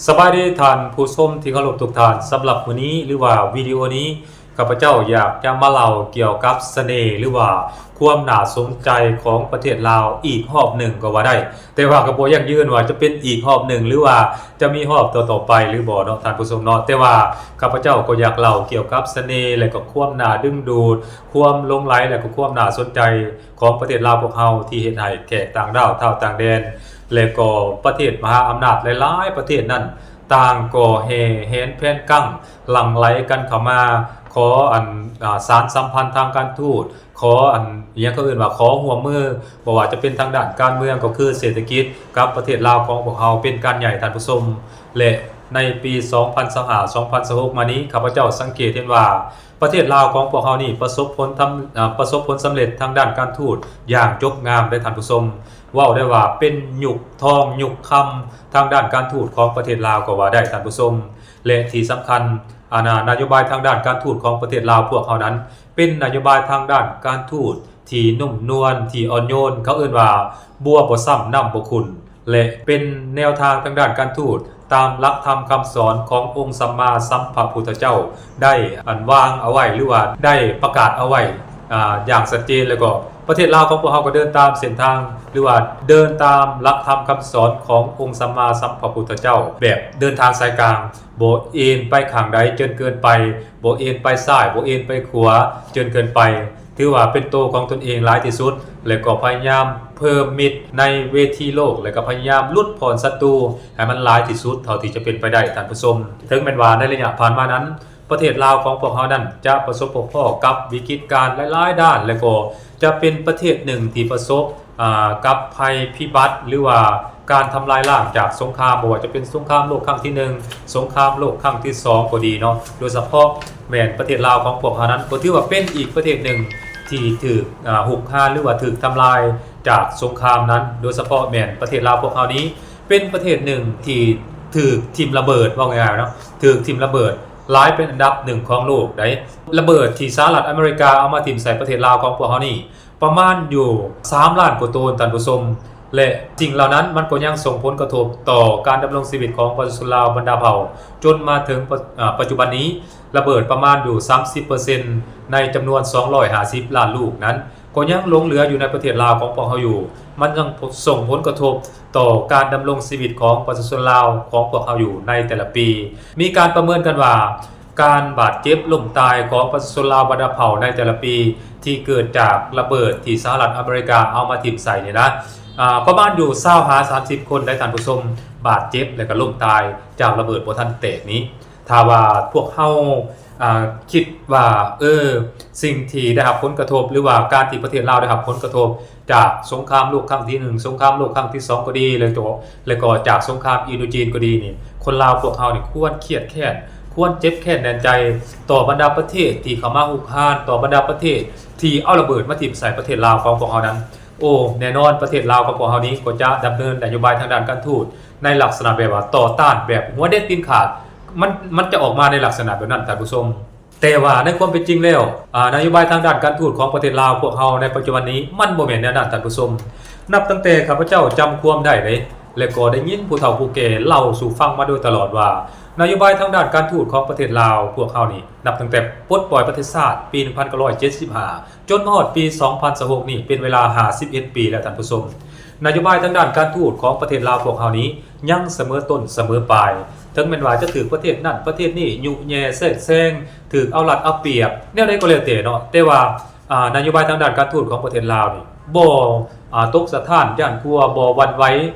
ສະບາຍດີທ່ານຜູ້ຊົມທີ່ເຄົາລົບທຸກທ່ານ, ສຳລັບມື້ນີ້ ຫຼືວ່າວິດີໂອນີ້ ຂ້າພະເຈົ້າຢາກຈະມາເລົ່າກ່ຽວກັບສະເໜ່ ຫຼືວ່າຄວາມໜ້າສົນໃຈຂອງປະເທດລາວອີກຮອບໜຶ່ງກໍວ່າໄດ້, ແຕ່ວ່າກໍບໍ່ຢັ້ງຢືນວ່າຈະເປັນອີກຮອບໜຶ່ງ ຫຼືວ່າຈະມີຮອບຕໍ່ໆໄປຫຼືບໍ່ເນາະທ່ານຜູ້ຊົມເນາະ. ແຕ່ວ່າຂ້າພະເຈົ້າກໍຢາກເລົ່າກ່ຽວກັບສະເໜ່ ແລະກໍຄວາມໜ້າດຶງດູດ, ຄວາມຫຼົງໄຫຼ ແລະກໍຄວາມໜ້າສົນໃຈ ຂອງປະເທດລາວພວກເຮົາ ທີ່ເຮັດໃຫ້ແຂກຕ່າງດ້າວ ຊາວຕ່າງແດນ ແລະກໍປະເທດມະຫາອຳນາດຫຼາຍໆປະເທດນັ້ນ ຕ່າງກໍແຫ່ແຫນແຜນກັງ ຫຼັ່ງໄຫຼກັນເຂົ້າມາ ຂໍອັນ ອາ ສານສຳພັນທາງການທູດ, ຂໍອັນ ອີຫຍັງເຂົາເອີ້ນວ່າ ຂໍຮ່ວມມື ບໍ່ວ່າຈະເປັນທາງດ້ານການເມືອງ ກໍຄືເສດຖະກິດ ກັບປະເທດລາວຂອງພວກເຮົາເປັນການໃຫຍ່ທ່ານຜູ້ຊົມ. ແລະໃນປີສອງພັນຊາວຫ້າ ສອງພັນຊາວຫົກມານີ້ ຂ້າພະເຈົ້າສັງເກດເຫັນວ່າ ປະເທດລາວຂອງພວກເຮົານີ້ປະສົບຜົນທຳ ອາ ປະສົບຜົນສຳເລັດທາງດ້ານການທູດຢ່າງຈົບງາມເດ້ທ່ານຜູ້ຊົມ. ເວົ້າໄດ້ວ່າເປັນຍຸກທອງຍຸກຄຳທາງດ້ານການທູດຂອງປະເທດລາວກໍວ່າໄດ້ທ່ານຜູ້ຊົມ. ແລະທີ່ສຳຄັນ ອາ ນະໂຍບາຍທາງດ້ານການທູດຂອງປະເທດລາວພວກເຮົານັ້ນ ເປັນນະໂຍບາຍທາງດ້ານການທູດທີ່ນຸ້ມນວນ ທີ່ອ່ອນໂຍນ, ເຂົາເອີ້ນວ່າບົວບໍ່ຊ້ຳນ້ຳບໍ່ຂຸ່ນ ແລະເປັນແນວທາງທາງດ້ານການທູດ ຕາມຫຼັກທຳຄຳສອນຂອງອົງສຳມາສຳພະພຸດທະເຈົ້າ ໄດ້ອັນວາງເອົາໄວ້ ຫຼືວ່າໄດ້ປະກາດເອົາໄວ້ ອາ ຢ່າງຊັດເຈນ. ແລ້ວກໍປະເທດລາວຂອງພວກເຮົາກໍເດີນຕາມເສັ້ນທາງ ຫຼືວ່າເດີນຕາມຫຼັກທຳຄຳສອນຂອງອົງສຳມາສຳພະພຸດທະເຈົ້າ ແບບເດີນທາງສາຍກາງ, ບໍ່ເອນໄປຂ້າງໃດຈົນເກີນໄປ, ບໍ່ເອນໄປຊ້າຍ, ບໍ່ເອນໄປຂວາຈົນເກີນໄປ. ຖືວ່າເປັນໂຕຂອງຕົນເອງຫຼາຍທີ່ສຸດ ແລະກໍພະຍາຍາມເພີ່ມມິດໃນເວທີໂລກ ແລະກໍພະຍາຍາມຫຼຸດຜ່ອນສັດຕູໃຫ້ມັນຫຼາຍທີ່ສຸດເທົ່າທີ່ຈະເປັນໄປໄດ້ທ່ານຜູ້ຊົມ. ເຖິງແມ່ນວ່າໃນໄລຍະຜ່ານມານັ້ນ ປະເທດລາວຂອງພວກເຮົານັ້ນຈະປະສົບພົບພໍ້ກັບວິກິດການຫຼາຍໆດ້ານ ແລະກໍຈະເປັນປະເທດໜຶ່ງທີ່ປະສົບ ອາ ກັບໄພພິບັດ ຫຼືວ່າການທຳລາຍລ້າງຈາກສົງຄາມ, ບໍ່ວ່າຈະເປັນສົງຄາມໂລກຄັ້ງທີໜຶ່ງ ສົງຄາມໂລກຄັ້ງທີສອງກໍດີເນາະ. ໂດຍສະເພາະແມ່ນປະເທດລາວຂອງພວກເຮົານັ້ນ ກໍຖືວ່າເປັນອີກປະເທດໜຶ່ງທີ່ຖືກ ອາ ຮຸກຮານ ຫຼືວ່າຖືກທຳລາຍຈາກສົງຄາມນັ້ນ. ໂດຍສະເພາະແມ່ນປະເທດລາວພວກເຮົານີ້ ເປັນປະເທດໜຶ່ງທີ່ຖືກຖິ້ມລະເບີດ, ເວົ້າງ່າຍໆເນາະ, ຖືກຖິ້ມລະເບີດຫຼາຍເປັນອັນດັບໜຶ່ງຂອງໂລກໃດ໋. ລະເບີດທີ່ສະຫະລັດອາເມລິກາເອົາມາຖິ້ມໃສ່ປະເທດລາວຂອງພວກເຮົານີ້ ປະມານຢູ່ສາມລ້ານກວ່າໂຕນທ່ານຜູ້ຊົມ ແລະສິ່ງເຫຼົ່ານັ້ນມັນກໍຍັງສົ່ງຜົນກະທົບຕໍ່ການດຳລົງຊີວິດຂອງປະຊາຊົນລາວບັນດາເຜົ່າ ຈົນມາເຖິງປະ ອາ ປັດຈຸບັນນີ້ ລະເບີດປະມານຢູ່ສາມສິບເປີເຊັນໃນຈຳນວນສອງຮ້ອຍຫ້າສິບລ້ານລູກນັ້ນ ກໍຍັງຫຼົງເຫຼືອຢູ່ໃນປະເທດລາວຂອງພວກເຮົາຢູ່, ມັນຍັງສົ່ງຜົນກະທົບຕໍ່ການດຳລົງຊີວິດຂອງປະຊາຊົນລາວຂອງພວກເຮົາຢູ່ໃນແຕ່ລະປີ. ມີການປະເມີນກັນວ່າ ການບາດເຈັບລົ້ມຕາຍຂອງປະຊາຊົນລາວບັນດາເຜົ່າໃນແຕ່ລະປີ ທີ່ເກີດຈາກລະເບີດທີ່ສະຫະລັດອາເມລິກາເອົາມາຖິ້ມໃສ່ນີ້ນະ ອາ ປະມານຢູ່ຊາວຫາສາມສິບຄົນໄດ໋ທ່ານຜູ້ຊົມ ບາດເຈັບ ແລະກໍລົ້ມຕາຍຈາກລະເບີດບໍ່ທັນແຕກນີ້. ຖ້າວ່າພວກເຮົາ ອາ ຄິດວ່າ ເອີ ສິ່ງທີ່ໄດ້ຮັບຜົນກະທົບ ຫຼືວ່າການທີ່ປະເທດລາວໄດ້ຮັບຜົນກະທົບຈາກສົງຄາມໂລກຄັ້ງທີໜຶ່ງ ສົງຄາມໂລກຄັ້ງທີສອງກໍດີ ແລ້ວກໍ ແລ້ວກໍຈາກສົງຄາມອິນໂດຈີນກໍດີນີ້ ຄົນລາວພວກເຮົານີ້ຄວນຄຽດແຄ້ນ ຄວນເຈັບແຄ້ນແໜ້ນໃຈຕໍ່ບັນດາປະເທດທີ່ເຂົ້າມາຮຸກຮານ ຕໍ່ບັນດາປະເທດທີ່ເອົາລະເບີດມາຖິ້ມໃສ່ປະເທດລາວຂອງພວກເຮົານັ້ນ. ໂອ້ ແນ່ນອນປະເທດລາວຂອງພວກເຮົານີ້ກໍຈະດຳເນີນນະໂຍບາຍທາງດ້ານການທູດໃນລັກສະນະແບບວ່າຕໍ່ຕ້ານ ແບບຫົວເດັດຕີນຂາດ ມັນ ມັນຈະອອກມາໃນລັກສະນະແບບນັ້ນທ່ານຜູ້ຊົມ. ແຕ່ວ່າໃນຄວາມເປັນຈິງແລ້ວ ອາ ນະໂຍບາຍທາງດ້ານການທູດຂອງປະເທດລາວພວກເຮົາໃນປັດຈຸບັນນີ້ ມັນບໍ່ແມ່ນແນວນັ້ນທ່ານຜູ້ຊົມ. ນັບຕັ້ງແຕ່ຂ້າພະເຈົ້າຈຳຄວາມໄດ້ເດ້ ແລະກໍໄດ້ຍິນຜູ້ເຖົ້າຜູ້ແກ່ເລົ່າສູ່ຟັງມາໂດຍຕະຫຼອດວ່າ ນະໂຍບາຍທາງດ້ານການທູດຂອງປະເທດລາວພວກເຮົານີ້ ນັບຕັ້ງແຕ່ປົດປ່ອຍປະເທດຊາດປີໜຶ່ງພັນເກົ້າຮ້ອຍເຈັດສິບຫ້າ ຈົນມາຮອດປີສອງພັນຊາວຫົກນີ້ ເປັນເວລາຫ້າສິບເອັດປີແລ້ວທ່ານຜູ້ຊົມ. ນະໂຍບາຍທາງດ້ານການທູດຂອງປະເທດລາວພວກເຮົານີ້ ຍັງສະເໝີຕົ້ນສະເໝີປາຍ, ເຖິງແມ່ນວ່າຈະຖືກປະເທດນັ້ນປະເທດນີ້ຍຸແຍ່ແຊກແຊງ, ຖືກເອົາລັດເອົາປຽບ ແນວໃດກໍແລ້ວແຕ່ເນາະ, ແຕ່ວ່າ ອາ ນະໂຍບາຍທາງດ້ານການທູດຂອງປະເທດລາວນີ້ ບໍ່ ອາ ຕົກສະທ້ານຢ້ານກົວ, ບໍ່ຫວັ່ນໄຫວ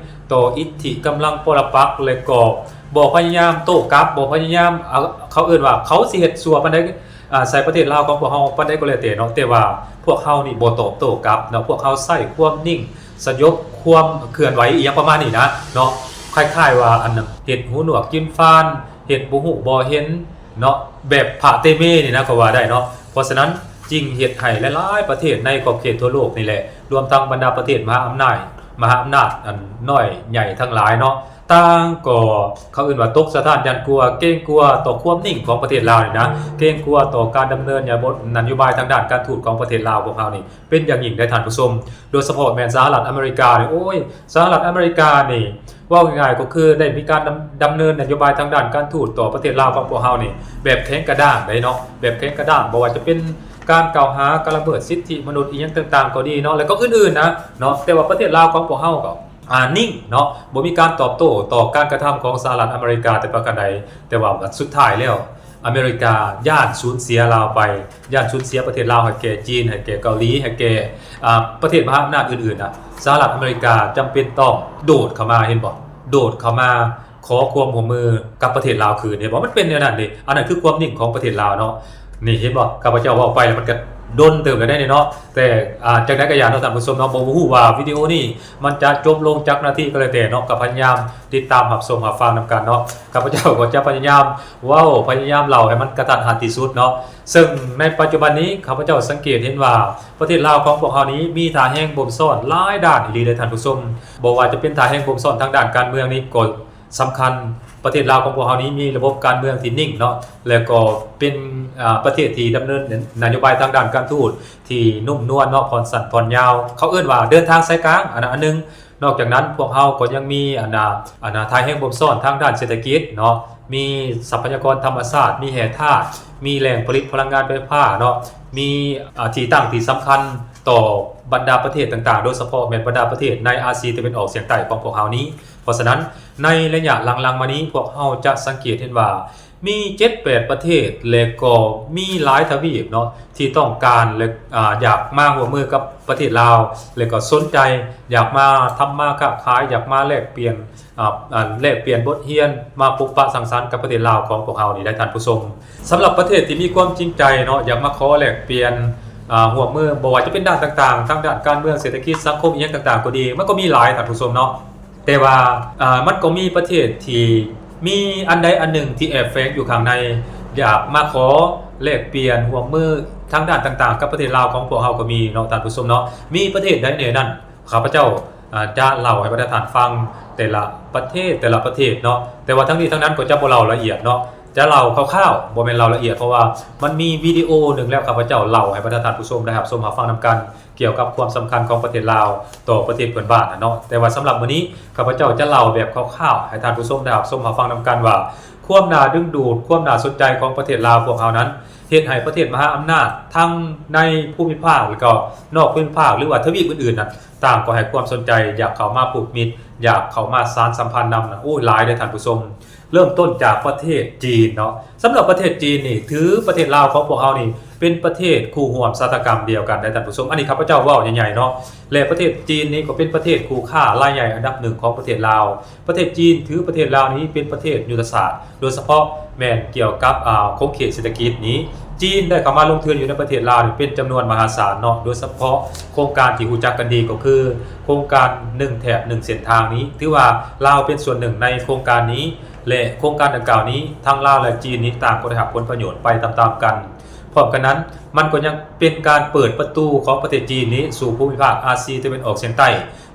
ຕໍ່ອິດທິກຳລັງປໍລະປັກ ແລະກໍບໍ່ພະຍາຍາມໂຕ້ກັບ, ບໍ່ພະຍາຍາມ ອາ ເຂົາເອີ້ນວ່າເຂົາຊິເຮັດຊົ່ວປານໃດ ອາ ໃສ່ປະເທດລາວຂອງພວກເຮົາປານໃດກໍແລ້ວແຕ່ເນາະ, ແຕ່ວ່າພວກເຮົານີ້ບໍ່ຕອບໂຕ້ກັບເນາະ, ພວກເຮົາໃຊ້ຄວາມນິ່ງສະຫຍົບຄວາມເຄື່ອນໄຫວອີ່ຫຍັງປະມານນີ້ນະເນາະ, ຄ້າຍໆວ່າອັນເຮັດຫູໜວກກິນຟານ, ເຮັດບໍ່ຮູ້ບໍ່ເຫັນເນາະ, ແບບພະເຕເມນີ້ນະກໍວ່າໄດ້ເນາະ. ເພາະສະນັ້ນຈຶ່ງເຮັດໃຫ້ຫຼາຍໆປະເທດໃນຂອບເຂດທົ່ວໂລກນີ້ແຫຼະ, ລວມທັງບັນດາປະເທດມະຫາອຳນາດ ມະຫາອຳນາດອັນນ້ອຍໃຫຍ່ທັງຫຼາຍເນາະ, ຕ່າງກໍ ເຂົາເອີ້ນວ່າຕົກສະຖານຢ້ານກົວ ເກງກົວຕໍ່ຄວາມນິ່ງຂອງປະເທດລາວນີ້ນະ ເກງກົວຕໍ່ການດຳເນີນນະໂຍບາຍທາງດ້ານການທູດຂອງປະເທດລາວພວກເຮົານີ້ ເປັນຢ່າງຍິ່ງເດ້ທ່ານຜູ້ຊົມ ໂດຍສະເພາະແມ່ນສະຫະລັດອາເມລິການີ້ ໂອ້ຍ ສະຫະລັດອາເມລິການີ້ ເວົ້າງ່າຍໆກໍຄືໄດ້ມີການດຳ ດຳເນີນນະໂຍບາຍທາງດ້ານການທູດຕໍ່ປະເທດລາວຂອງພວກເຮົານີ້ ແບບແຂງກະດ້າງເດ້ເນາະ ແບບແຂງກະດ້າງ ບໍ່ວ່າຈະເປັນການກ່າວຫາການລະເມີດສິດທິມະນຸດອີ່ຫຍັງຕ່າງໆກໍດີເນາະ ແລະກໍອື່ນໆນະເນາະ ແຕ່ວ່າປະເທດລາວຂອງພວກເຮົາກໍ ອ່າ ນິ່ງເນາະ ບໍ່ມີການຕອບໂຕ້ຕໍ່ການກະທຳຂອງສະຫະລັດອາເມລິກາແຕ່ປະການໃດ ແຕ່ວ່າສຸດທ້າຍແລ້ວ ອາເມລິກາຢ້ານສູນເສຍລາວໄປ ຢ້ານສູນເສຍປະເທດລາວໃຫ້ແກ່ຈີນ ໃຫ້ແກ່ເກົາຫຼີ ໃຫ້ແກ່ ອ່າ ປະເທດມະຫາອຳນາດອື່ນໆນະ ສະຫະລັດອາເມລິກາຈຳເປັນຕ້ອງໂດດເຂົ້າມາ ເຫັນບໍ່ ໂດດເຂົ້າມາຂໍຄວາມຮ່ວມມືກັບປະເທດລາວຄືນ ເຫັນບໍ່ ມັນເປັນແນວນັ້ນເດ້ ອັນນັ້ນຄືຄວາມນິ່ງຂອງປະເທດລາວເນາະ ນີ້ເຫັນບໍ່ ຂ້າພະເຈົ້າເວົ້າໄປແລ້ວມັນກະດົນເຕີບແລ້ວເດ້ນີ້ເນາະ ແຕ່ ອ່າ ຈັ່ງໃດກະຢ່າເນາະທ່ານຜູ້ຊົມເນາະ ບໍ່ຮູ້ວ່າວິດີໂອນີ້ມັນຈະຈົບລົງຈັກນາທີກໍແລ້ວແຕ່ເນາະ ກະພະຍາຍາມຕິດຕາມຮັບຊົມຮັບຟັງນຳກັນເນາະ ຂ້າພະເຈົ້າກໍຈະພະຍາຍາມເວົ້າ ພະຍາຍາມເລົ່າໃຫ້ມັນກະທັດຮັດທີ່ສຸດເນາະ ເຊິ່ງໃນປັດຈຸບັນນີ້ ຂ້າພະເຈົ້າສັງເກດເຫັນວ່າ ປະເທດລາວຂອງພວກເຮົານີ້ມີທ່າແຮງບົ່ມຊ້ອນຫຼາຍດ້ານອີ່ຫຼີເດ້ທ່ານຜູ້ຊົມ ບໍ່ວ່າຈະເປັນທ່າແຮງບົ່ມຊ້ອນທາງດ້ານການເມືອງນີ້ກໍສຳຄັນ ປະເທດລາວຂອງພວກເຮົານີ້ມີລະບົບການເມືອງທີ່ນິ່ງເນາະ ແລະກໍເປັນ ອາ ປະເທດທີ່ດຳເນີນນະໂຍບາຍທາງດ້ານການທູດທີ່ນຸ້ມນວນເນາະ ຜ່ອນສັ້ນຜ່ອນຍາວ ເຂົາເອີ້ນວ່າເດີນທາງສາຍກາງ ອັນນັ້ນອັນໜຶ່ງ ນອກຈາກນັ້ນພວກເຮົາກໍຍັງມີ ອັນນາ ອັນນາ ທ່າແຮງບົ່ມຊ້ອນທາງດ້ານເສດຖະກິດເນາະ ມີຊັບພະຍາກອນທຳມະຊາດ ມີແຮ່ທາດ ມີແຫຼ່ງຜະລິດພະລັງງານໄຟຟ້າເນາະ ມີ ອາ ທີ່ຕັ້ງທີ່ສຳຄັນຕໍ່ບັນດາປະເທດຕ່າງໆ ໂດຍສະເພາະແມ່ນບັນດາປະເທດໃນອາຊີຕາເວັນອອກສຽງໃຕ້ຂອງພວກເຮົານີ້ ເພາະສະນັ້ນ ໃນໄລຍະຫຼັງໆມານີ້ ພວກເຮົາຈະສັງເກດເຫັນວ່າ ມີເຈັດແປດປະເທດ ແລະກໍມີຫຼາຍທະວີບເນາະ ທີ່ຕ້ອງການ ແລະ ອາ ຢາກມາຮ່ວມມືກັບປະເທດລາວ ແລະກໍສົນໃຈຢາກມາທຳມາຄ້າຂາຍ ຢາກມາແລກປ່ຽນ ອາ ອັນ ແລກປ່ຽນບົດຮຽນ ມາພົບປະສັງສັນກັບປະເທດລາວຂອງພວກເຮົານີ້ໄດ໋ທ່ານຜູ້ຊົມ. ສຳລັບປະເທດທີ່ມີຄວາມຈິງໃຈເນາະ ຢາກມາຂໍແລກປ່ຽນ ອາ ຮ່ວມມື ບໍ່ວ່າຈະເປັນດ້ານຕ່າງໆ ທັງດ້ານການເມືອງ ເສດຖະກິດ ສັງຄົມ ອີ່ຫຍັງຕ່າງໆກໍດີ ມັນກໍມີຫຼາຍທ່ານຜູ້ຊົມເນາະ ແຕ່ວ່າ ອາ ມັນກໍມີປະເທດທີ່ມີອັນໃດອັນໜຶ່ງທີ່ແອບແຝງຢູ່ຂ້າງໃນ ຢາກມາຂໍແລກປ່ຽນຮ່ວມມືທາງດ້ານຕ່າງໆ ກັບປະເທດລາວຂອງພວກເຮົາກໍມີເນາະທ່ານຜູ້ຊົມເນາະ. ມີປະເທດໃດແດ່ນັ້ນ ຂ້າພະເຈົ້າ ອາ ຈະເລົ່າໃຫ້ບັນດາທ່ານຟັງ ແຕ່ລະປະເທດ ແຕ່ລະປະເທດເນາະ ແຕ່ວ່າທັງນີ້ທັງນັ້ນກໍຈະບໍ່ເລົ່າລະອຽດເນາະ ຈະເລົ່າຄ່າວໆ ບໍ່ແມ່ນເລົ່າລະອຽດ ເພາະວ່າມັນມີວິດີໂອໜຶ່ງແລ້ວ ຂ້າພະເຈົ້າເລົ່າໃຫ້ບັນດາທ່ານຜູ້ຊົມໄດ້ຮັບຊົມຮັບຟັງນຳກັນ ກ່ຽວກັບຄວາມສຳຄັນຂອງປະເທດລາວຕໍ່ປະເທດເພື່ອນບ້ານນະເນາະ. ແຕ່ວ່າສຳລັບມື້ນີ້ ຂ້າພະເຈົ້າຈະເລົ່າແບບຄ່າວໆ ໃຫ້ທ່ານຜູ້ຊົມໄດ້ຮັບຊົມຮັບຟັງນຳກັນວ່າ ຄວາມໜ້າດຶງດູດ ຄວາມໜ້າສົນໃຈຂອງປະເທດລາວພວກເຮົານັ້ນ ເຮັດໃຫ້ປະເທດມະຫາອຳນາດ ທັງໃນພູມິພາກ ແລະກໍນອກພູມິພາກ ຫຼືວ່າທະວີບອື່ນໆນັ້ນ ຕ່າງກໍໃຫ້ຄວາມສົນໃຈ ຢາກເຂົ້າມາຜູກມິດ ຢາກເຂົ້າມາສານສຳພັນນຳນະ ໂອ້ຍ ຫຼາຍເດ້ທ່ານຜູ້ຊົມ. ເລີ່ມຕົ້ນຈາກປະເທດຈີນເນາະ. ສຳລັບປະເທດຈີນນີ້ ຖືປະເທດລາວຂອງພວກເຮົານີ້ ເປັນປະເທດຄູ່ຮ່ວມຊະຕາກຳດຽວກັນໄດ໋ທ່ານຜູ້ຊົມ. ອັນນີ້ຂ້າພະເຈົ້າເວົ້າໃຫຍ່ໆເນາະ ແລະ ປະເທດຈີນນີ້ກໍເປັນປະເທດຄູ່ຄ້າລາຍໃຫຍ່ອັນດັບໜຶ່ງຂອງປະເທດລາວ. ປະເທດຈີນຖືປະເທດລາວນີ້ເປັນປະເທດຍຸດທະສາດ ໂດຍສະເພາະແມ່ນກ່ຽວກັບ ອາ ຂົງເຂດເສດຖະກິດນີ້ ຈີນໄດ້ເຂົ້າມາລົງທຶນຢູ່ໃນປະເທດລາວນີ້ເປັນຈຳນວນມະຫາສານເນາະ ໂດຍສະເພາະໂຄງການທີ່ຮູ້ຈັກກັນດີກໍຄືໂຄງການໜຶ່ງແຖບໜຶ່ງເສັ້ນທາງນີ້ ຖືວ່າລາວເປັນສ່ວນໜຶ່ງໃນໂຄງການນີ້ ແລະ ໂຄງການດັ່ງກ່າວນີ້ ທັງລາວ ແລະ ຈີນນີ້ຕ່າງກໍໄດ້ຮັບຜົນປະໂຫຍດໄປຕາມໆກັນ. ພ້ອມກັນນັ້ນ ມັນກໍຍັງເປັນການເປີດປະຕູຂອງປະເທດຈີນນີ້ສູ່ພູມິພາກອາຊີຕາເວັນອອກສຽງໃຕ້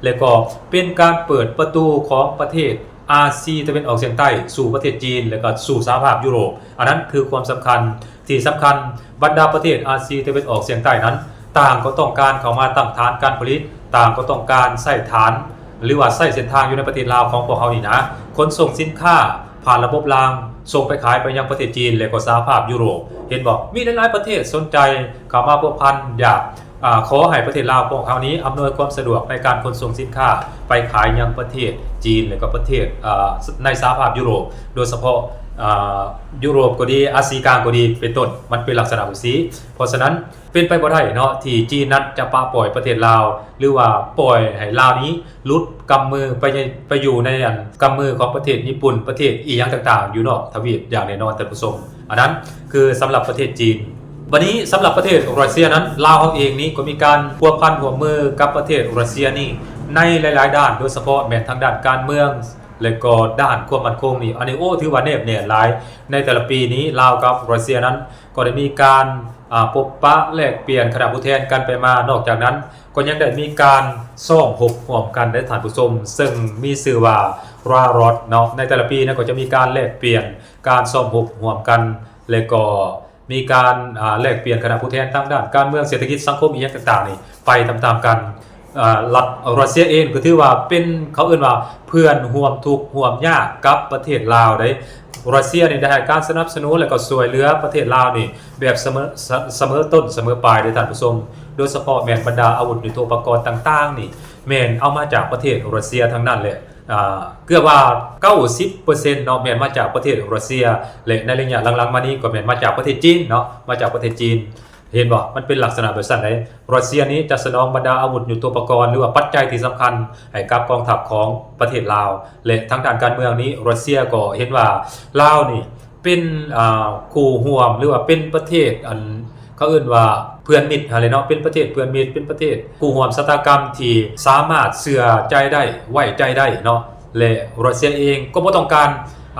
ແລະ ກໍເປັນການເປີດປະຕູຂອງປະເທດ ອາຊີຕາເວັນອອກສຽງໃຕ້ ສູ່ປະເທດຈີນ ແລະ ກໍສູ່ສະຫະພາບຢູໂຣບ. ອັນນັ້ນຄືຄວາມສຳຄັນທີ່ສຳຄັນ ບັນດາປະເທດອາຊີຕາເວັນອອກສຽງໃຕ້ນັ້ນ ຕ່າງກໍຕ້ອງການເຂົ້າມາຕັ້ງຖານການຜະລິດ, ຕ່າງກໍຕ້ອງການໃຊ້ຖານ ຫຼືວ່າໃຊ້ເສັ້ນທາງຢູ່ໃນປະເທດລາວຂອງພວກເຮົານີ້ນະ ຂົນສົ່ງສິນຄ້າຜ່ານລະບົບລາງ ສົ່ງໄປຂາຍໄປຍັງປະເທດຈີນ ແລະ ກໍສະຫະພາບຢູໂຣບ. ເຫັນບໍ່? ມີຫຼາຍໆປະເທດສົນໃຈເຂົ້າມາພົວພັນ ຢາກ ອາ ຂໍໃຫ້ປະເທດລາວຂອງເຮົານີ້ອຳນວຍຄວາມສະດວກໃນການຂົນສົ່ງສິນຄ້າໄປຂາຍຍັງປະເທດຈີນ ແລະ ກໍປະເທດ ອາ ໃນສະຫະພາບຢູໂຣບ ໂດຍສະເພາະ ອາ ຢູໂຣບກໍດີ ອາຊີກາງກໍດີ ເປັນຕົ້ນ ມັນເປັນລັກສະນະຈັ່ງຊີ້. ເພາະສະນັ້ນ ເປັນໄປບໍ່ໄດ້ເນາະ ທີ່ຈີນນັ້ນຈະປະປ່ອຍປະເທດລາວ ຫຼືວ່າປ່ອຍໃຫ້ລາວນີ້ຫຼຸດກຳມືໄປ ໄປຢູ່ໃນ ອັນ ກຳມືຂອງປະເທດຍີ່ປຸ່ນ ປະເທດອີ່ຫຍັງຕ່າງໆ ຢູ່ນອກທະວີບຢ່າງແນ່ນອນ ທ່ານຜູ້ຊົມ. ອັນນັ້ນຄືສຳລັບປະເທດຈີນ. ບັດນີ້ສຳລັບປະເທດຣັດເຊຍນັ້ນ ລາວເຮົາເອງນີ້ກໍມີການພົວພັນຮ່ວມມືກັບປະເທດຣັດເຊຍນີ້ໃນຫຼາຍໆດ້ານ ໂດຍສະເພາະແມ່ນທາງດ້ານການເມືອງ ແລະ ກໍດ້ານຄວາມໝັ້ນຄົງນີ້ ອັນນີ້ ໂອ້ ຖືວ່າແນບແໜ້ນຫຼາຍ. ໃນແຕ່ລະປີນີ້ ລາວກັບຣັດເຊຍນັ້ນ ກໍໄດ້ມີການ ອາ ພົບປະແລກປ່ຽນຄະນະຜູ້ແທນກັນໄປມາ. ນອກຈາກນັ້ນ ກໍຍັງໄດ້ມີການຊ້ອມຮົບຮ່ວມກັນເດ້ທ່ານຜູ້ຊົມ, ເຊິ່ງມີຊື່ວ່າ Raw Road ເນາະ. ໃນແຕ່ລະປີນະ ກໍຈະມີການແລກປ່ຽນການຊ້ອມຮົບຮ່ວມກັນ ແລະກໍມີການ ອ່າ ແລກປ່ຽນຄະນະຜູ້ແທນທາງດ້ານການເມືອງ, ເສດຖະກິດ, ສັງຄົມ ອີ່ຫຍັງຕ່າງໆນີ້ໄປຕາມໆກັນ. ອາ ລັດຣັດເຊຍເອງກໍຖືວ່າເປັນ ເຂົາເອີ້ນວ່າເພື່ອນຮ່ວມທຸກຮ່ວມຍາກກັບປະເທດລາວເດ້. ຣັດເຊຍນີ້ໄດ້ໃຫ້ການສະໜັບສະໜູນ ແລະກໍຊ່ວຍເຫຼືອປະເທດລາວນີ້ແບບສະເໝີ ສະ ສະເໝີຕົ້ນສະເໝີປາຍເດ້ທ່ານຜູ້ຊົມ, ໂດຍສະເພາະແມ່ນບັນດາອາວຸດຍຸດໂທປະກອນຕ່າງໆນີ້ ແມ່ນເອົາມາຈາກປະເທດຣັດເຊຍທັງນັ້ນແຫຼະ. ອາ ເກືອບວ່າເກົ້າສິບເປີເຊັນເນາະ ແມ່ນມາຈາກປະເທດຣັດເຊຍ ແລະໃນໄລຍະຫຼັງໆມານີ້ກໍແມ່ນມາຈາກປະເທດຈີນເນາະ, ມາຈາກປະເທດຈີນ. ເຫັນບໍ່? ມັນເປັນລັກສະນະແບບຊັ້ນເດ້. ຣັດເຊຍນີ້ຈະສະໜອງບັນດາອາວຸດຍຸດໂທປະກອນ ຫຼືວ່າປັດໄຈທີ່ສຳຄັນໃຫ້ກັບກອງທັບຂອງປະເທດລາວ ແລະທາງດ້ານການເມືອງນີ້ ຣັດເຊຍກໍເຫັນວ່າລາວນີ້ເປັນ ອ່າ ຄູ່ຮ່ວມ ຫຼືວ່າເປັນປະເທດ ອັນ ເຂົາເອີ້ນວ່າເພື່ອນມິດຫັ້ນແຫຼະເນາະ, ເປັນປະເທດເພື່ອນມິດ, ເປັນປະເທດຄູ່ຮ່ວມຊະຕາກຳທີ່ສາມາດເຊື່ອໃຈໄດ້ ໄວ້ໃຈໄດ້ເນາະ. ແລະຣັດເຊຍເອງກໍບໍ່ຕ້ອງການ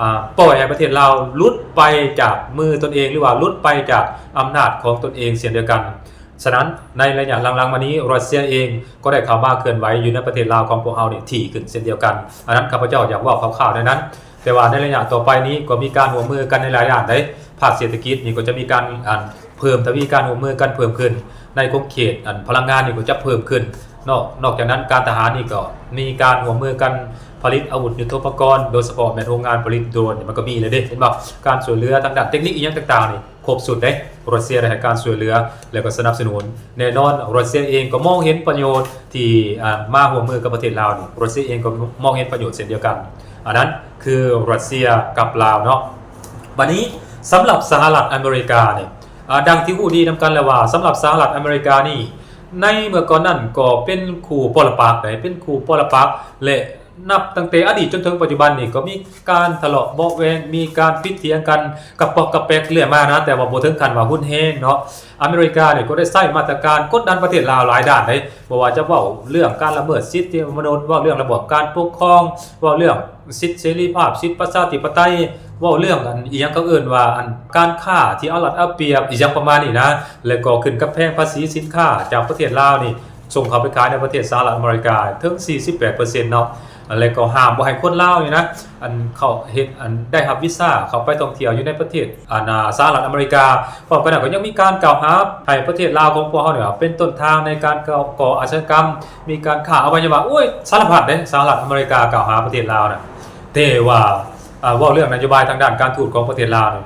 ອ່າ ປ່ອຍໃຫ້ປະເທດລາວຫຼຸດໄປຈາກມືຕົນເອງ ຫຼືວ່າຫຼຸດໄປຈາກອຳນາດຂອງຕົນເອງເຊັ່ນດຽວກັນ. ສະນັ້ນ ໃນໄລຍະຫຼັງໆມານີ້ ຣັດເຊຍເອງກໍໄດ້ເຂົ້າມາເຄື່ອນໄຫວຢູ່ໃນປະເທດລາວຂອງພວກເຮົານີ້ຖີ່ຂຶ້ນເຊັ່ນດຽວກັນ. ອັນນັ້ນຂ້າພະເຈົ້າຢາກເວົ້າຄ່າວໆແນວນັ້ນ, ແຕ່ວ່າໃນໄລຍະຕໍ່ໄປນີ້ກໍມີການຮ່ວມມືກັນໃນຫຼາຍດ້ານໃດ໋. ພາກເສດຖະກິດນີ້ກໍຈະມີການ ອັນ ເພີ່ມທະວີການຮ່ວມມືກັນເພີ່ມຂຶ້ນ, ໃນຂົງເຂດ ອັນ ພະລັງງານນີ້ກໍຈະເພີ່ມຂຶ້ນເນາະ. ນອກຈາກນັ້ນ ການທະຫານນີ້ກໍມີການຮ່ວມມືກັນຜະລິດອາວຸດຍຸດໂທປະກອນ, ໂດຍສະເພາະແມ່ນໂຮງງານຜະລິດໂດຣນນີ້ ມັນກໍມີແລ້ວເດ້ ເຫັນບໍ່? ການຊ່ວຍເຫຼືອທາງດ້ານເຕັກນິກອີ່ຫຍັງຕ່າງໆນີ້ ຄົບຊຸດເດ້. ຣັດເຊຍໄດ້ໃຫ້ການຊ່ວຍເຫຼືອ ແລະກໍສະໜັບສະໜູນ. ແນ່ນອນ ຣັດເຊຍເອງກໍມອງເຫັນປະໂຫຍດທີ່ ອ່າ ມາຮ່ວມມືກັບປະເທດລາວນີ້, ຣັດເຊຍເອງກໍມອງເຫັນປະໂຫຍດເຊັ່ນດຽວກັນ. ອັນນັ້ນຄືຣັດເຊຍກັບລາວເນາະ. ບັດນີ້ ສຳລັບສະຫະລັດອາເມລິການີ້ ອາ ດັ່ງທີ່ຮູ້ດີນຳກັນແລ້ວວ່າ ສຳລັບສະຫະລັດອາເມລິການີ້ ໃນເມື່ອກ່ອນນັ້ນກໍເປັນຄູ່ປໍລະປັກໃດ໋, ເປັນຄູ່ປໍລະປັກ ແລະ ນັບຕັ້ງແຕ່ອະດີດຈົນເຖິງປັດຈຸບັນນີ້ ກໍມີການທະເລາະເບາະແວ້ງ, ມີການຜິດຖຽງກັນກະປອກກະແປກເລື້ອຍມານະ, ແຕ່ວ່າບໍ່ເຖິງຂັ້ນວ່າຮຸນແຮງເນາະ. ອາເມລິການີ້ກໍໄດ້ໃຊ້ມາດຕະການກົດດັນປະເທດລາວຫຼາຍດ້ານເດ້, ບໍ່ວ່າຈະເວົ້າເລື່ອງການລະເມີດສິດທິມະນຸດ, ເວົ້າເລື່ອງລະບອບການປົກຄອງ, ເວົ້າເລື່ອງສິດເສລີພາບ, ສິດປະຊາທິປະໄຕ, ເວົ້າເລື່ອງ ອັນ ອີ່ຫຍັງເຂົາເອີ້ນວ່າ ອັນ ການຄ້າທີ່ເອົາລັດເອົາປຽບ ອີ່ຫຍັງປະມານນີ້ນະ. ແລະກໍຂຶ້ນກຳແພງພາສີສິນຄ້າຈາກປະເທດລາວນີ້ ສົ່ງເຂົ້າໄປຂາຍໃນປະເທດສະຫະລັດອາເມລິກາເຖິງສີ່ສິບແປດເປີເຊັນເນາະ. ແລະກໍຫ້າມບໍ່ໃຫ້ຄົນລາວນີ້ນະ ອັນ ເຂົ້າເຮັດ ອັນ ໄດ້ຮັບວີຊາເຂົ້າໄປທ່ອງທ່ຽວຢູ່ໃນປະເທດ ອັນ ອາ ສະຫະລັດອາເມລິກາ. ພ້ອມກັນນັ້ນກໍຍັງມີການກ່າວຫາໃຫ້ປະເທດລາວຂອງພວກເຮົານີ້ເປັນຕົ້ນທາງໃນການກໍ່ອາຊະຍາກຳ, ມີການຄ້າອະໄວຍະວະ, ໂອ້ຍ ສາລະພັດເດ້ ສະຫະລັດອາເມລິກາກ່າວຫາປະເທດລາວນະ. ແຕ່ວ່າ ອາ ເວົ້າເລື່ອງນະໂຍບາຍທາງດ້ານການທູດຂອງປະເທດລາວນີ້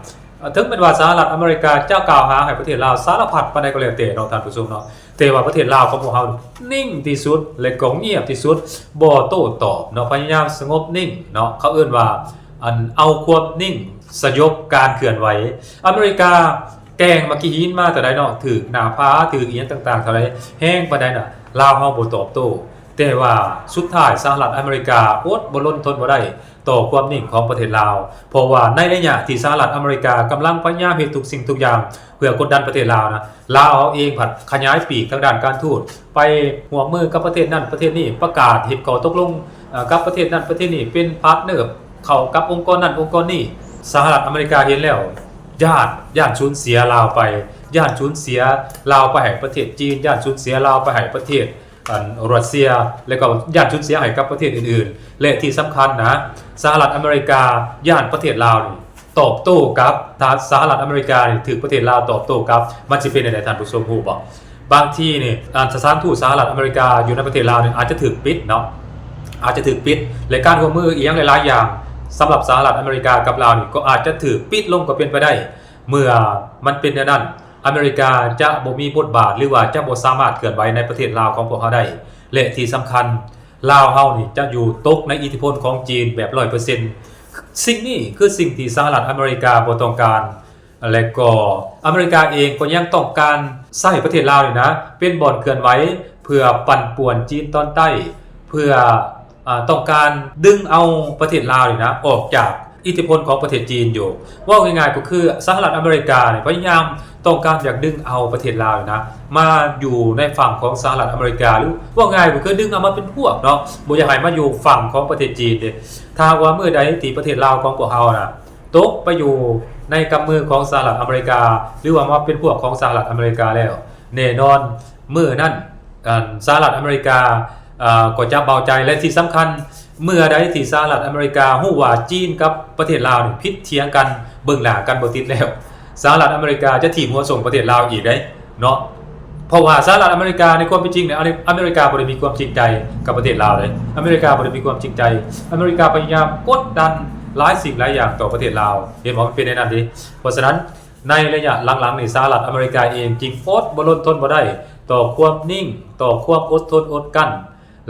ເຖິງແມ່ນວ່າສະຫະລັດອາເມລິກາຈະກ່າວຫາໃຫ້ປະເທດລາວສາລະພັດປານໃດກໍແລ້ວແຕ່ເນາະທ່ານຜູ້ຊົມເນາະ, ແຕ່ວ່າປະເທດລາວຂອງພວກເຮົານີ້ນິ່ງທີ່ສຸດ ແລະກໍງຽບທີ່ສຸດ, ບໍ່ໂຕ້ຕອບເນາະ, ພະຍາຍາມສະຫງົບນິ່ງເນາະ. ເຂົາເອີ້ນວ່າ ອັນ ເອົາຄວາມນິ່ງສະຫຍົບການເຄື່ອນໄຫວ. ອາເມລິກາແກ່ງໝາກຂີ້ຫີນມາເທົ່າໃດເນາະ, ຖືກໜ້າຜາ ຖືກອີ່ຫຍັງຕ່າງໆເທົ່າໃດ ແຮງປານໃດນະ, ລາວເຮົາບໍ່ຕອບໂຕ້. ແຕ່ວ່າສຸດທ້າຍສະຫະລັດອາເມລິກາອົດບໍ່ລົນທົນບໍ່ໄດ້ ຕໍ່ຄວາມນິ່ງຂອງປະເທດລາວ, ເພາະວ່າໃນໄລຍະທີ່ສະຫະລັດອາເມລິກາກຳລັງພະຍາຍາມເຮັດທຸກສິ່ງທຸກຢ່າງເພື່ອກົດດັນປະເທດລາວນະ, ລາວເຮົາເອງພັດຂະຫຍາຍປີກທາງດ້ານການທູດໄປຮ່ວມມືກັບປະເທດນັ້ນປະເທດນີ້, ປະກາດເຮັດຂໍ້ຕົກລົງ ເອີ ກັບປະເທດນັ້ນປະເທດນີ້ ເປັນພາດເນີເຂົ້າກັບອົງກອນນັ້ນອົງກອນນີ້. ສະຫະລັດອາເມລິກາເຫັນແລ້ວຢ້ານ, ຢ້ານສູນເສຍລາວໄປ, ຢ້ານສູນເສຍລາວໄປໃຫ້ປະເທດຈີນ, ຢ້ານສູນເສຍລາວໄປໃຫ້ປະເທດ ອັນ ຣັດເຊຍ ແລະກໍຢ້ານສູນເສຍໃຫ້ກັບປະເທດອື່ນໆ. ແລະທີ່ສຳຄັນນະ ສະຫະລັດອາເມລິກາຢ້ານປະເທດລາວນີ້ຕອບໂຕ້ກັບ, ຖ້າສະຫະລັດອາເມລິການີ້ຖືກປະເທດລາວຕອບໂຕ້ກັບ ມັນຊິເປັນແນວໃດທ່ານຜູ້ຊົມຮູ້ບໍ່? ບາງທີນີ້ ອັນ ສະຖານທູດສະຫະລັດອາເມລິກາຢູ່ໃນປະເທດລາວນີ້ອາດຈະຖືກປິດເນາະ, ອາດຈະຖືກປິດ ແລະການຮ່ວມມືອີ່ຫຍັງຫຼາຍໆຢ່າງສຳລັບສະຫະລັດອາເມລິກາກັບລາວນີ້ກໍອາດຈະຖືກປິດລົງກໍເປັນໄປໄດ້. ເມື່ອມັນເປັນແນວນັ້ນ ອາເມລິກາຈະບໍ່ມີບົດບາດ ຫຼືວ່າຈະບໍ່ສາມາດເຄື່ອນໄຫວໃນປະເທດລາວຂອງພວກເຮົາໄດ້ ແລະທີ່ສຳຄັນ ລາວເຮົານີ້ຈະຢູ່ຕົກໃນອິດທິພົນຂອງຈີນແບບຮ້ອຍເປີເຊັນ. ສິ່ງນີ້ຄືສິ່ງທີ່ສະຫະລັດອາເມລິກາບໍ່ຕ້ອງການ ແລະກໍອາເມລິກາເອງກໍຍັງຕ້ອງການໃຊ້ປະເທດລາວນີ້ນະ ເປັນບ່ອນເຄື່ອນໄຫວເພື່ອປັ່ນປ່ວນຈີນຕອນໃຕ້ ເພື່ອ ອາ ຕ້ອງການດຶງເອົາປະເທດລາວນີ້ນະ ອອກຈາກອິດທິພົນຂອງປະເທດຈີນຢູ່. ເວົ້າງ່າຍໆກໍຄືສະຫະລັດອາເມລິການີ້ພະຍາຍາມຕ້ອງການຢາກດຶງເອົາປະເທດລາວນີ້ນະ ມາຢູ່ໃນຝັ່ງຂອງສະຫະລັດອາເມລິກາ ຫຼືເວົ້າງ່າຍກໍຄືດຶງເອົາມາເປັນພວກເນາະ, ບໍ່ຢາກໃຫ້ມາຢູ່ຝັ່ງຂອງປະເທດຈີນເດ້. ຖ້າຫາກວ່າມື້ໃດທີ່ປະເທດລາວຂອງພວກເຮົານະ ຕົກໄປຢູ່ໃນກຳມືຂອງສະຫະລັດອາເມລິກາ ຫຼືວ່າມາເປັນພວກຂອງສະຫະລັດອາເມລິກາແລ້ວ, ແນ່ນອນມື້ນັ້ນ ອັນສະຫະລັດອາເມລິກາ ເອີ ກໍຈະເບົາໃຈ ແລະ ທີ່ສຳຄັນ ເມື່ອໃດທີ່ສະຫະລັດອາເມລິກາຮູ້ວ່າຈີນກັບປະເທດລາວນີ້ຜິດຖຽງກັນ ເບິ່ງໜ້າກັນບໍ່ຕິດແລ້ວ ສະຫະລັດອາເມລິກາຈະຖີບຫົວສົ່ງປະເທດລາວອີກເດ້ເນາະ. ເພາະວ່າສະຫະລັດອາເມລິກາໃນຄວາມເປັນຈິງນີ້ ອາເມລິກາບໍ່ໄດ້ມີຄວາມຈິງໃຈກັບປະເທດລາວເດ້. ອາເມລິກາບໍ່ໄດ້ມີຄວາມຈິງໃຈ. ອາເມລິກາພະຍາຍາມກົດດັນຫຼາຍສິ່ງຫຼາຍຢ່າງຕໍ່ປະເທດລາວ. ເຫັນບໍ່? ມັນເປັນແນວນັ້ນເດ້. ເພາະສະນັ້ນ ໃນໄລຍະຫຼັງໆນີ້ ສະຫະລັດອາເມລິກາເອງຈຶ່ງອົດບໍ່ລົນທົນບໍ່ໄດ້ຕໍ່ຄວາມນິ່ງ, ຕໍ່ຄວາມອົດທົນອົດກັ້ນ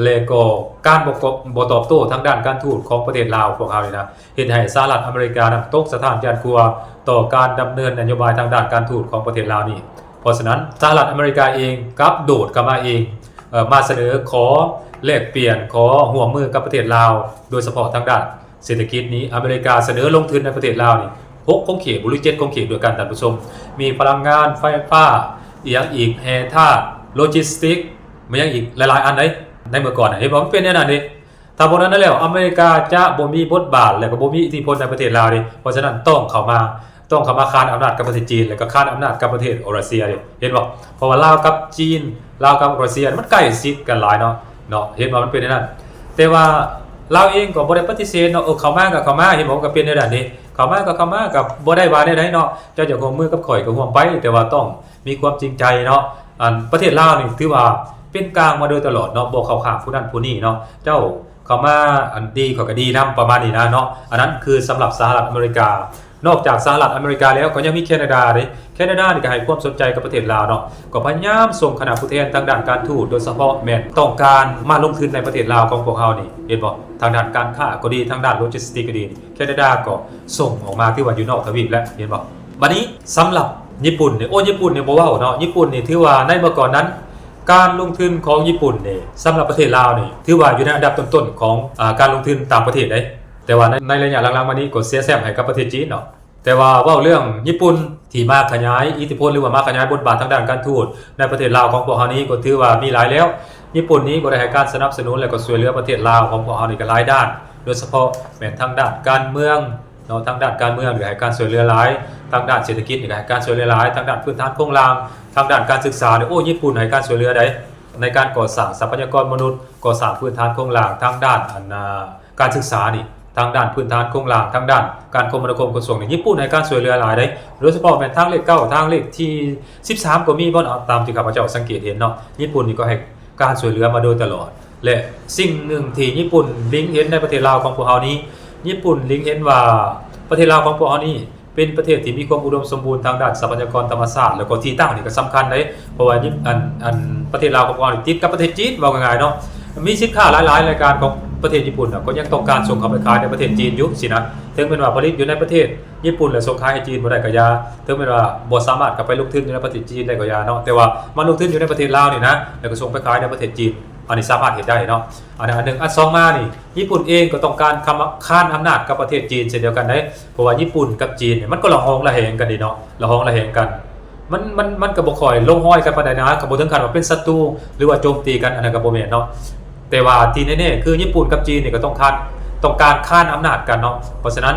ແລະ ກໍການບໍ່ ບໍ່ຕອບໂຕ້ທາງດ້ານການທູດຂອງປະເທດລາວພວກເຮົານີ້ນະ ເຮັດໃຫ້ສະຫະລັດອາເມລິການັ້ນຕົກສະຖານຢ້ານກົວຕໍ່ການດຳເນີນນະໂຍບາຍທາງດ້ານການທູດຂອງປະເທດລາວນີ້. ເພາະສະນັ້ນ ສະຫະລັດອາເມລິກາເອງກັບໂດດເຂົ້າມາເອງ ເອີ ມາສະເໜີຂໍແລກປ່ຽນ, ຂໍຮ່ວມມືກັບປະເທດລາວ ໂດຍສະເພາະທາງດ້ານ ເສດຖະກິດນີ້ ອາເມລິກາສະເໜີລົງທຶນໃນປະເທດລາວນີ້ ຫົກຂົງເຂດ ຫຼື ເຈັດຂົງເຂດດ້ວຍກັນ ທ່ານຜູ້ຊົມ. ມີພະລັງງານ, ໄຟຟ້າ, ອີຫຍັງອີກ, ແຮ່ທາດ, ໂລຈິສຕິກ, ມີຫຍັງອີກຫຼາຍໆອັນໃດ໋ ໃນເມື່ອກ່ອນນະ. ເຫັນບໍ່? ມັນເປັນແນວນັ້ນເດ້. ຖ້າບໍ່ນັ້ນແລ້ວ ອາເມລິກາຈະບໍ່ມີບົດບາດ ແລະ ກໍບໍ່ມີອິດທິພົນໃນປະເທດລາວເດ້. ເພາະສະນັ້ນ ຕ້ອງເຂົ້າມາ ຕ້ອງເຂົ້າມາຄານອຳນາດກັບປະເທດຈີນ ແລະ ກໍຄານອຳນາດກັບປະເທດໂອເອເຊຍເດ້. ເຫັນບໍ່? ເພາະວ່າລາວກັບຈີນ, ລາວກັບໂອເອເຊຍ ມັນໃກ້ຊິດກັນຫຼາຍເນາະ ເນາະ. ເຫັນບໍ່? ມັນເປັນແນວນັ້ນ. ແຕ່ວ່າລາວເອງກໍບໍ່ໄດ້ປະຕິເສດເນາະ, ເອີ ເຂົ້າມາກໍເຂົ້າມາ. ເຫັນບໍ່? ມັນກໍເປັນແນວນັ້ນເດ້. ເຂົ້າມາກໍເຂົ້າມາ, ກໍບໍ່ໄດ້ວ່າແນວໃດເນາະ. ເຈົ້າຢາກຮ່ວມມືກັບຂ້ອຍກໍຮ່ວມໄປ, ແຕ່ວ່າຕ້ອງມີຄວາມຈິງໃຈເນາະ. ອັນປະເທດລາວນີ້ຖືວ່າເປັນກາງມາໂດຍຕະຫຼອດເນາະ, ບໍ່ເຂົ້າຂ້າງຜູ້ນັ້ນຜູ້ນີ້ເນາະ. ເຈົ້າເຂົ້າມາ ອັນ ດີ ຂ້ອຍກໍດີນຳ ປະມານນີ້ນະເນາະ. ອັນນັ້ນຄືສຳລັບສະຫະລັດອາເມລິກາ. ນອກຈາກສະຫະລັດອາເມລິກາແລ້ວ ກໍຍັງມີແຄນາດາເດ້. ແຄນາດານີ້ກໍໃຫ້ຄວາມສົນໃຈກັບປະເທດລາວເນາະ, ກໍພະຍາຍາມສົ່ງຄະນະຜູ້ແທນທາງດ້ານການທູດ ໂດຍສະເພາະແມ່ນຕ້ອງການມາລົງທຶນໃນປະເທດລາວຂອງພວກເຮົານີ້ ເຫັນບໍ່? ທາງດ້ານການຄ້າກໍດີ, ທາງດ້ານໂລຈິສຕິກກໍດີ, ແຄນາດາກໍສົ່ງອອກມາ ຖືວ່າຢູ່ນອກທະວີບແລ້ວ ເຫັນບໍ່? ບັດນີ້ສຳລັບຍີ່ປຸ່ນນີ້ ໂອ້ ຍີ່ປຸ່ນນີ້ບໍ່ເວົ້າເນາະ. ຍີ່ປຸ່ນນີ້ຖືວ່າໃນເມື່ອກ່ອນນັ້ນ ການລົງທຶນຂອງຍີ່ປຸ່ນນີ້ ສຳລັບປະເທດລາວນີ້ ຖືວ່າຢູ່ໃນອັນດັບຕົ້ນໆຂອງ ອາ ການລົງທຶນຕ່າງປະເທດເດ້. ແຕ່ວ່າໃນ ໃນໄລຍະຫຼັງໆມານີ້ກໍເສຍແຊມໃຫ້ກັບປະເທດຈີນເນາະ. ແຕ່ວ່າເວົ້າເລື່ອງຍີ່ປຸ່ນທີ່ມາຂະຫຍາຍອິດທິພົນ ຫຼືວ່າມາຂະຫຍາຍບົດບາດທາງດ້ານການທູດໃນປະເທດລາວຂອງພວກເຮົານີ້ ກໍຖືວ່າມີຫຼາຍແລ້ວ. ຍີ່ປຸ່ນນີ້ກໍໄດ້ໃຫ້ການສະໜັບສະໜູນ ແລະ ກໍຊ່ວຍເຫຼືອປະເທດລາວຂອງພວກເຮົານີ້ກໍຫຼາຍດ້ານ, ໂດຍສະເພາະແມ່ນທາງດ້ານການເມືອງເນາະ, ທາງດ້ານການເມືອງນີ້ໃຫ້ການຊ່ວຍເຫຼືອຫຼາຍ, ທາງດ້ານເສດຖະກິດນີ້ກໍໃຫ້ການຊ່ວຍເຫຼືອຫຼາຍ, ທາງດ້ານພື້ນຖານໂຄງລ່າງ, ທາງດ້ານການສຶກສານີ້ ໂອ້ ຍີ່ປຸ່ນໃຫ້ການຊ່ວຍເຫຼືອໃດ ໃນການກໍ່ສ້າງຊັບພະຍາກອນມະນຸດ, ກໍ່ສ້າງພື້ນຖານໂຄງລ່າງ, ທາງດ້ານ ອັນ ອາ ການສຶກສານີ້ ທາງດ້ານພື້ນຖານໂຄງລ່າງ, ທາງດ້ານການຄົມມະນາຄົມຂົນສົ່ງນີ້ ຍີ່ປຸ່ນໃຫ້ການຊ່ວຍເຫຼືອຫຼາຍເດ້. ໂດຍສະເພາະແມ່ນທາງເລກເກົ້າ, ທາງເລກທີສິບສາມກໍມີບໍ່ເນາະ, ຕາມທີ່ຂ້າພະເຈົ້າສັງເກດເຫັນເນາະ. ຍີ່ປຸ່ນນີ້ກໍໃຫ້ການຊ່ວຍເຫຼືອມາໂດຍຕະຫຼອດ ແລະ ສິ່ງໜຶ່ງທີ່ຍີ່ປຸ່ນເລັງເຫັນໃນປະເທດລາວຂອງພວກເຮົານີ້, ຍີ່ປຸ່ນເລັງເຫັນວ່າປະເທດລາວຂອງພວກເຮົານີ້ ເປັນປະເທດທີ່ມີຄວາມອຸດົມສົມບູນທາງດ້ານຊັບພະຍາກອນທຳມະຊາດ ແລ້ວກໍທີ່ຕັ້ງນີ້ກໍສຳຄັນເດ້. ເພາະວ່າຍີ່ ອັນ ອັນ ປະເທດລາວຂອງພວກເຮົານີ້ຕິດກັບປະເທດຈີນ ເວົ້າງ່າຍໆເນາະ, ມີສິນຄ້າຫຼາຍໆລາຍການຂອງປະເທດຍີ່ປຸ່ນນະ ກໍຍັງຕ້ອງການສົ່ງເຂົ້າໄປຂາຍໃນປະເທດຈີນຢູ່ຊີ້ນະ. ເຖິງແມ່ນວ່າຜະລິດຢູ່ໃນປະເທດຍີ່ປຸ່ນ ແລະ ສົ່ງຂາຍໃຫ້ຈີນບໍ່ໄດ້ກໍຢ່າ, ເຖິງແມ່ນວ່າບໍ່ສາມາດເຂົ້າໄປລົງທຶນຢູ່ໃນປະເທດຈີນໄດ້ກໍຢ່າເນາະ, ແຕ່ວ່າມາລົງທຶນຢູ່ໃນປະເທດລາວນີ້ນະ ແລ້ວກໍສົ່ງໄປຂາຍໃນປະເທດຈີນ ອັນນີ້ສາມາດເຮັດໄດ້ເນາະ. ອັນ ອັນໜຶ່ງ. ອັນສອງມານີ້ ຍີ່ປຸ່ນເອງກໍຕ້ອງການຄານອຳນາດກັບປະເທດຈີນເຊັ່ນດຽວກັນເດ້. ເພາະວ່າຍີ່ປຸ່ນກັບຈີນນີ້ ມັນກໍລະຫອງລະແຫງກັນເດ້ເນາະ, ລະຫອງລະແຫງກັນ. ມັນ ມັນ ມັນກໍບໍ່ຄ່ອຍລົງຮອຍກັນປານໃດນະ, ກໍບໍ່ເຖິງຂັ້ນວ່າເປັນສັດຕູ ຫຼືວ່າໂຈມຕີກັນ, ອັນນັ້ນກໍບໍ່ແມ່ນເນາະ. ແຕ່ວ່າທີ່ແນ່ໆ ຄືຍີ່ປຸ່ນກັບຈີນນີ້ກໍຕ້ອງຄານ ຕ້ອງການຄານອຳນາດກັນເນາະ. ເພາະສະນັ້ນ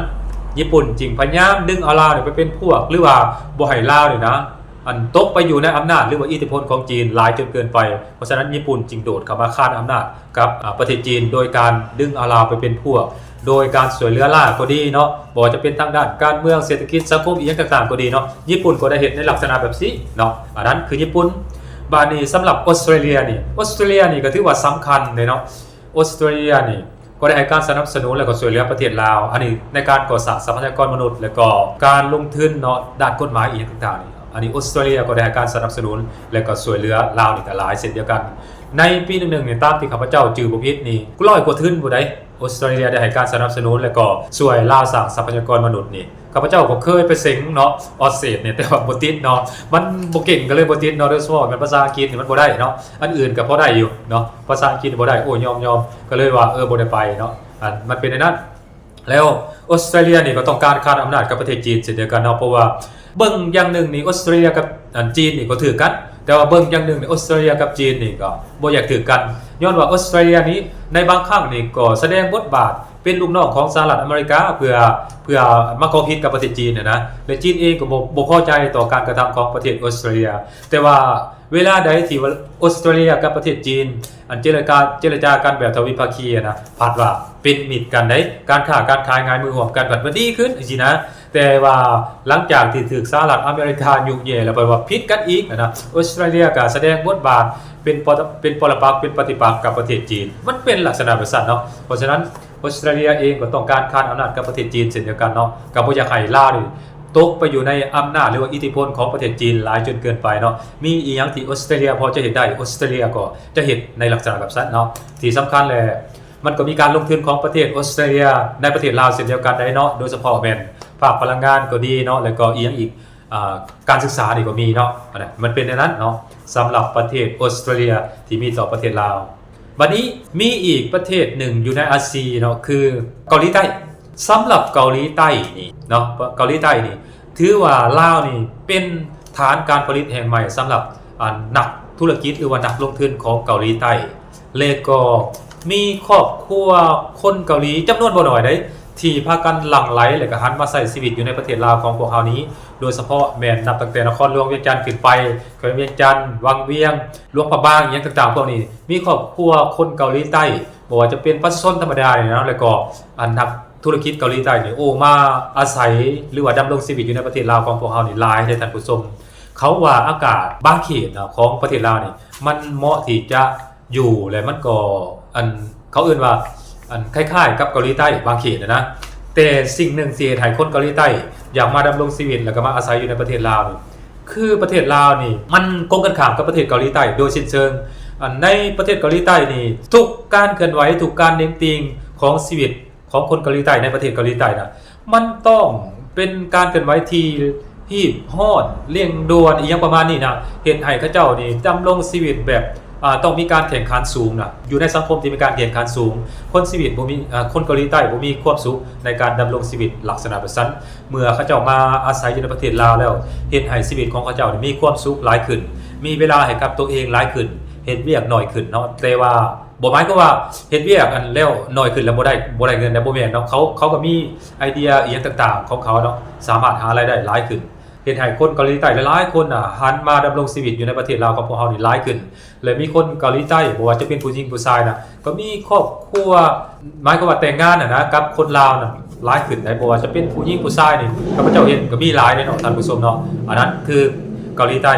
ຍີ່ປຸ່ນຈຶ່ງພະຍາຍາມດຶງເອົາລາວນີ້ໄປເປັນພວກ ຫຼືວ່າບໍ່ໃຫ້ລາວນີ້ນະ ອັນ ຕົກໄປຢູ່ໃນອຳນາດ ຫຼືວ່າອິດທິພົນຂອງຈີນຫຼາຍຈົນເກີນໄປ. ເພາະສະນັ້ນ ຍີ່ປຸ່ນຈຶ່ງໂດດເຂົ້າມາຄານອຳນາດ ກັບ ອາ ປະເທດຈີນ ໂດຍການດຶງເອົາລາວໄປເປັນພວກ ໂດຍການຊ່ວຍເຫຼືອລາວກໍດີເນາະ, ບໍ່ວ່າຈະເປັນທາງດ້ານການເມືອງ, ເສດຖະກິດ, ສັງຄົມ ອີ່ຫຍັງຕ່າງໆກໍດີເນາະ, ຍີ່ປຸ່ນກໍໄດ້ເຮັດໃນລັກສະນະແບບຊີ້ເນາະ. ອັນນັ້ນຄືຍີ່ປຸ່ນ. ບາດນີ້ສຳລັບອົດສະເຕຣເລຍນີ້, ອົດສະເຕຣເລຍນີ້ກໍຖືວ່າສຳຄັນເດ້ເນາະ. ອົດສະເຕຣເລຍນີ້ກໍໄດ້ໃຫ້ການສະໜັບສະໜູນ ແລະ ກໍຊ່ວຍເຫຼືອປະເທດລາວ ອັນນີ້ໃນການກໍ່ສ້າງຊັບພະຍາກອນມະນຸດ ແລະ ກໍການລົງທຶນເນາະ ດ້ານກົດໝາຍອີ່ຫຍັງຕ່າງໆນີ້. ອັນນີ້ອົດສະເຕຣເລຍກໍໄດ້ໃຫ້ການສະໜັບສະໜູນ ແລະ ກໍຊ່ວຍເຫຼືອລາວນີ້ກໍຫຼາຍເຊັ່ນດຽວກັນ. ໃນປີໜຶ່ງໆນີ້ ຕາມທີ່ຂ້າພະເຈົ້າຈື່ບໍ່ຜິດນີ້ ຮ້ອຍກວ່າທຶນຜູ້ໃດ ອົດສະເຕຣເລຍໄດ້ໃຫ້ການສະໜັບສະໜູນ ແລະ ກໍຊ່ວຍລາວສ້າງຊັບພະຍາກອນມະນຸດນີ້. ຂ້າພະເຈົ້າກໍເຄີຍໄປເສັງເນາະ ອອສເຊດນີ້ ແຕ່ວ່າບໍ່ຕິດເນາະ, ມັນບໍ່ເກັ່ງ ກໍເລີຍບໍ່ຕິດເນາະ, ໂດຍສະເພາະແມ່ນພາສາອັງກິດນີ້ມັນບໍ່ໄດ້ເນາະ, ອັນອື່ນກໍພໍໄດ້ຢູ່ເນາະ, ພາສາອັງກິດບໍ່ໄດ້ ໂອ້ ຍອມໆ ກໍເລີຍວ່າ ເອີ ບໍ່ໄດ້ໄປເນາະ. ອັນ ມັນເປັນແນວນັ້ນ. ແລ້ວອົດສະເຕຣເລຍນີ້ກໍຕ້ອງການຄານອຳນາດກັບປະເທດຈີນເຊັ່ນດຽວກັນເນາະ, ເພາະວ່າເບິ່ງຢ່າງໜຶ່ງນີ້ ອົດສະເຕຣເລຍກັບ ອັນ ຈີນນີ້ກໍຖືກກັນ, ແຕ່ວ່າເບິ່ງຢ່າງໜຶ່ງນີ້ ອົດສະເຕຣເລຍກັບຈີນນີ້ກໍບໍ່ຢາກຖືກກັນ, ຍ້ອນວ່າອົດສະເຕຣເລຍນີ້ໃນບາງຄັ້ງນີ້ກໍສະແດງບົດບາດ ເປັນລູກນ້ອງຂອງສະຫະລັດອາເມລິກາ ເພື່ອ ເພື່ອມາເກາະຜິດກັບປະເທດຈີນນະ ແລະ ຈີນເອງກໍບໍ່ ບໍ່ພໍໃຈຕໍ່ການກະທຳຂອງປະເທດອົດສະຕຣາເລຍ. ແຕ່ວ່າເວລາໃດທີ່ວ່າອົດສະຕຣາເລຍກັບປະເທດຈີນ ອັນເຈລະກາ ເຈລະຈາກັນແບບທະວິພາຄີນະ ພັດວ່າເປັນມິດກັນໄດ໋ ການຄ້າການຂາຍງ່າຍມືຮ່ວມກັນ ພັດວ່າດີຂຶ້ນຈັ່ງຊີ້ນະ. ແຕ່ວ່າຫຼັງຈາກທີ່ຖືກສະຫະລັດອາເມລິກາຍຸແຍ່ແລ້ວ ແປວ່າຜິດກັນອີກນະ ອົດສະຕຣາເລຍກໍສະແດງບົດບາດເປັນປໍ ເປັນປໍລະປັກ ເປັນປະຕິປັກກັບປະເທດຈີນ ມັນເປັນລັກສະນະແບບຊັ້ນເນາະ. ເພາະສະນັ້ນ ອົດສະຕຣາເລຍເອງກໍຕ້ອງການຄານອຳນາດກັບປະເທດຈີນເຊັ່ນດຽວກັນເນາະ ກໍບໍ່ຢາກໃຫ້ລາວນີ້ຕົກໄປຢູ່ໃນອຳນາດ ຫຼືວ່າອິດທິພົນຂອງປະເທດຈີນຫຼາຍຈົນເກີນໄປເນາະ. ມີອີ່ຫຍັງທີ່ອົດສະຕຣາເລຍພໍຈະເຮັດໄດ້ ອົດສະຕຣາເລຍກໍຈະເຮັດໃນລັກສະນະແບບຊັ້ນເນາະ. ທີ່ສຳຄັນແຫຼະ ມັນກໍມີການລົງທຶນຂອງປະເທດອົດສະຕຣາເລຍໃນປະເທດລາວເຊັ່ນດຽວກັນໄດ໋ເນາະ ໂດຍສະເພາະແມ່ນພາກພະລັງງານກໍດີເນາະ ແລ້ວກໍອີ່ຫຍັງອີກ ອາ ການສຶກສານີ້ກໍມີເນາະ. ອັນນັ້ນມັນເປັນແນວນັ້ນເນາະ ສຳລັບປະເທດອົດສະຕຣາເລຍທີ່ມີຕໍ່ປະເທດລາວ. ບັດນີ້ມີອີກປະເທດໜຶ່ງຢູ່ໃນອາຊີເນາະ ຄືເກົາຫຼີໃຕ້. ສຳລັບເກົາຫຼີໃຕ້ນີ້ເນາະ ເກົາຫຼີໃຕ້ນີ້ ຖືວ່າລາວນີ້ເປັນຖານການຜະລິດແຫ່ງໃໝ່ສຳລັບ ອັນ ນັກທຸລະກິດ ຫຼືວ່ານັກລົງທຶນຂອງເກົາຫຼີໃຕ້ ແລະກໍມີຄອບຄົວຄົນເກົາຫຼີຈຳນວນບໍ່ໜ້ອຍໃດ໋ ທີ່ພາກັນຫຼັ່ງໄຫຼ ແລະກໍຫັນມາໃຊ້ຊີວິດຢູ່ໃນປະເທດລາວຂອງພວກເຮົານີ້ ໂດຍສະເພາະແມ່ນນັບຕັ້ງແຕ່ນະຄອນຫຼວງວຽງຈັນຂຶ້ນໄປ ແຂວງວຽງຈັນ, ວັງວຽງ, ຫຼວງພະບາງ ອີ່ຫຍັງຕ່າງໆ ພວກນີ້ ມີຄອບຄົວຄົນເກົາຫຼີໃຕ້ ບໍ່ວ່າຈະເປັນປະຊາຊົນທຳມະດານີ້ເນາະ ແລ້ວກໍ ອັນ ນັກທຸລະກິດເກົາຫຼີໃຕ້ນີ້ ໂອ້ ມາອາໄສ ຫຼືວ່າດຳລົງຊີວິດຢູ່ໃນປະເທດລາວຂອງພວກເຮົານີ້ຫຼາຍເດ້ທ່ານຜູ້ຊົມ. ເຂົາວ່າອາກາດບາງເຂດເນາະ ຂອງປະເທດລາວນີ້ ມັນເໝາະທີ່ຈະຢູ່ ແລະມັນກໍ ອັນ ເຂົາເອີ້ນວ່າ ອັນ ຄ້າຍໆກັບເກົາຫຼີໃຕ້ບາງເຂດນະ ແຕ່ສິ່ງໜຶ່ງທີ່ເຮັດໃຫ້ຄົນເກົາຫຼີໃຕ້ຢາກມາດຳລົງຊີວິດ ແລ້ວກໍມາອາໄສຢູ່ໃນປະເທດລາວນີ້ ຄືປະເທດລາວນີ້ມັນກົງກັນຂ້າມກັບປະເທດເກົາຫຼີໃຕ້ໂດຍສິ້ນເຊີງ. ອັນ ໃນປະເທດເກົາຫຼີໃຕ້ນີ້ ທຸກການເຄື່ອນໄຫວ ທຸກການເໜັງຕີງຂອງຊີວິດຂອງຄົນເກົາຫຼີໃຕ້ໃນປະເທດເກົາຫຼີໃຕ້ນະ ມັນຕ້ອງເປັນການເຄື່ອນໄຫວທີ່ຮີບຮ້ອນ ເລັ່ງດ່ວນ ອີ່ຫຍັງປະມານນີ້ນະ ເຮັດໃຫ້ເຂົາເຈົ້ານີ້ດຳລົງຊີວິດແບບ ອາ ຕ້ອງມີການແຂ່ງຂັນສູງນະ ຢູ່ໃນສັງຄົມທີ່ມີການແຂ່ງຂັນສູງ ຄົນຊີວິດບໍ່ມີ ອາ ຄົນເກົາຫຼີໃຕ້ບໍ່ມີຄວາມສຸກໃນການດຳລົງຊີວິດລັກສະນະແບບຊັ້ນ. ເມື່ອເຂົາເຈົ້າມາອາໄສຢູ່ໃນປະເທດລາວແລ້ວ ເຮັດໃຫ້ຊີວິດຂອງເຂົາເຈົ້ານີ້ມີຄວາມສຸກຫຼາຍຂຶ້ນ ມີເວລາໃຫ້ກັບຕົວເອງຫຼາຍຂຶ້ນ ເຮັດວຽກໜ້ອຍຂຶ້ນເນາະ ແຕ່ວ່າ ບໍ່ໝາຍຄວາມວ່າເຮັດວຽກ ອັນ ແລ້ວໜ້ອຍຂຶ້ນແລ້ວບໍ່ໄດ້ ບໍ່ໄດ້ເງິນນະ ບໍ່ແມ່ນເນາະ. ເຂົາ ເຂົາກໍມີໄອເດຍອີ່ຫຍັງຕ່າງໆຂອງເຂົາເນາະ ສາມາດຫາລາຍໄດ້ຫຼາຍຂຶ້ນ ເຮັດໃຫ້ຄົນເກົາຫຼີໃຕ້ຫຼາຍໆຄົນນະ ຫັນມາດຳລົງຊີວິດຢູ່ໃນປະເທດລາວຂອງພວກເຮົານີ້ຫຼາຍຂຶ້ນ ແລະມີຄົນເກົາຫຼີໃຕ້ ບໍ່ວ່າຈະເປັນຜູ້ຍິງຜູ້ຊາຍນະ ກໍມີຄອບຄົວ ໝາຍຄວາມວ່າແຕ່ງງານນະ ກັບຄົນລາວນັ້ນຫຼາຍຂຶ້ນໄດ໋. ບໍ່ວ່າຈະເປັນຜູ້ຍິງຜູ້ຊາຍນີ້ ຂ້າພະເຈົ້າເຫັນກໍມີຫຼາຍເດ້ເນາະທ່ານຜູ້ຊົມເນາະ. ອັນນັ້ນຄືເກົາຫຼີໃຕ້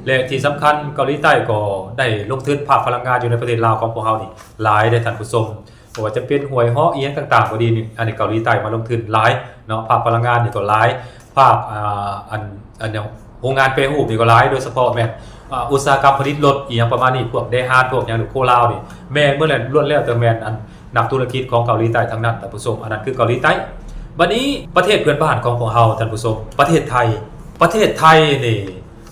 ແລະທີ່ສຳຄັນເກົາຫຼີໃຕ້ກໍໄດ້ລົງທຶນພາກພະລັງງານຢູ່ໃນປະເທດລາວຂອງພວກເຮົານີ້ ຫຼາຍເດ້ທ່ານຜູ້ຊົມ. ບໍ່ວ່າຈະເປັນຫ້ວຍເຫາະອີ່ຫຍັງຕ່າງໆກໍດີນີ້ ອັນນີ້ເກົາຫຼີໃຕ້ມາລົງທຶນຫຼາຍເນາະ ພາກພະລັງງານນີ້ກໍຫຼາຍ ພາກ ອ່າ ອັນ ອັນ ໂຮງງານແປຮູບນີ້ກໍຫຼາຍ ໂດຍສະເພາະແມ່ນ ອ່າ ອຸດສາຫະກຳຜະລິດລົດອີ່ຫຍັງປະມານນີ້ ພວກແດຮານ ພວກຫຍັງ ໂຄລາວນີ້ ແມ່ນໝົດແຫຼະ ລ້ວນແລ້ວແຕ່ແມ່ນ ອັນ ນັກທຸລະກິດຂອງເກົາຫຼີໃຕ້ທັງນັ້ນທ່ານຜູ້ຊົມ. ອັນນັ້ນຄືເກົາຫຼີໃຕ້. ບັດນີ້ປະເທດເພື່ອນບ້ານຂອງພວກເຮົາທ່ານຜູ້ຊົມ ປະເທດໄທ ປະເທດໄທນີ້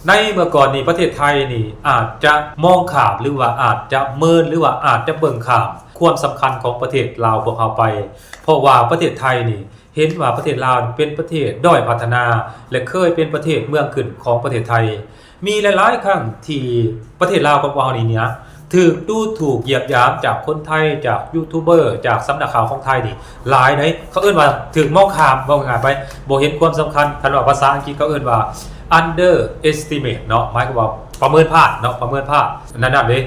ໃນເມື່ອກ່ອນນີ້ປະເທດໄທນີ້ອາດຈະມອງຂ້າມ ຫຼືວ່າອາດຈະເມີນ ຫຼືວ່າອາດຈະເບິ່ງຂ້າມຄວາມສຳຄັນຂອງປະເທດລາວພວກເຮົາໄປ ເພາະວ່າປະເທດໄທນີ້ເຫັນວ່າປະເທດລາວເປັນປະເທດດ້ອຍພັດທະນາ ແລະ ເຄີຍເປັນປະເທດເມືອງຂຶ້ນຂອງປະເທດໄທ. ມີຫຼາຍໆຄັ້ງທີ່ປະເທດລາວຂອງພວກເຮົານີ້ນະ ຖືກດູຖູກຢຽບຢາມຈາກຄົນໄທ ຈາກຢູທູບເບີ ຈາກສຳນັກຂ່າວຂອງໄທນີ້ຫຼາຍໃດ໋. ເຂົາເອີ້ນວ່າຖືກມອງຂ້າມ ເວົ້າງ່າຍໆໄປ ບໍ່ເຫັນຄວາມສຳຄັນ. ຄັນວ່າພາສາອັງກິດເຂົາເອີ້ນວ່າ underestimate ເນາະ ໝາຍຄວາມວ່າປະເມີນພາດເນາະ ປະເມີນພາດ ອັນນັ້ນເດ້.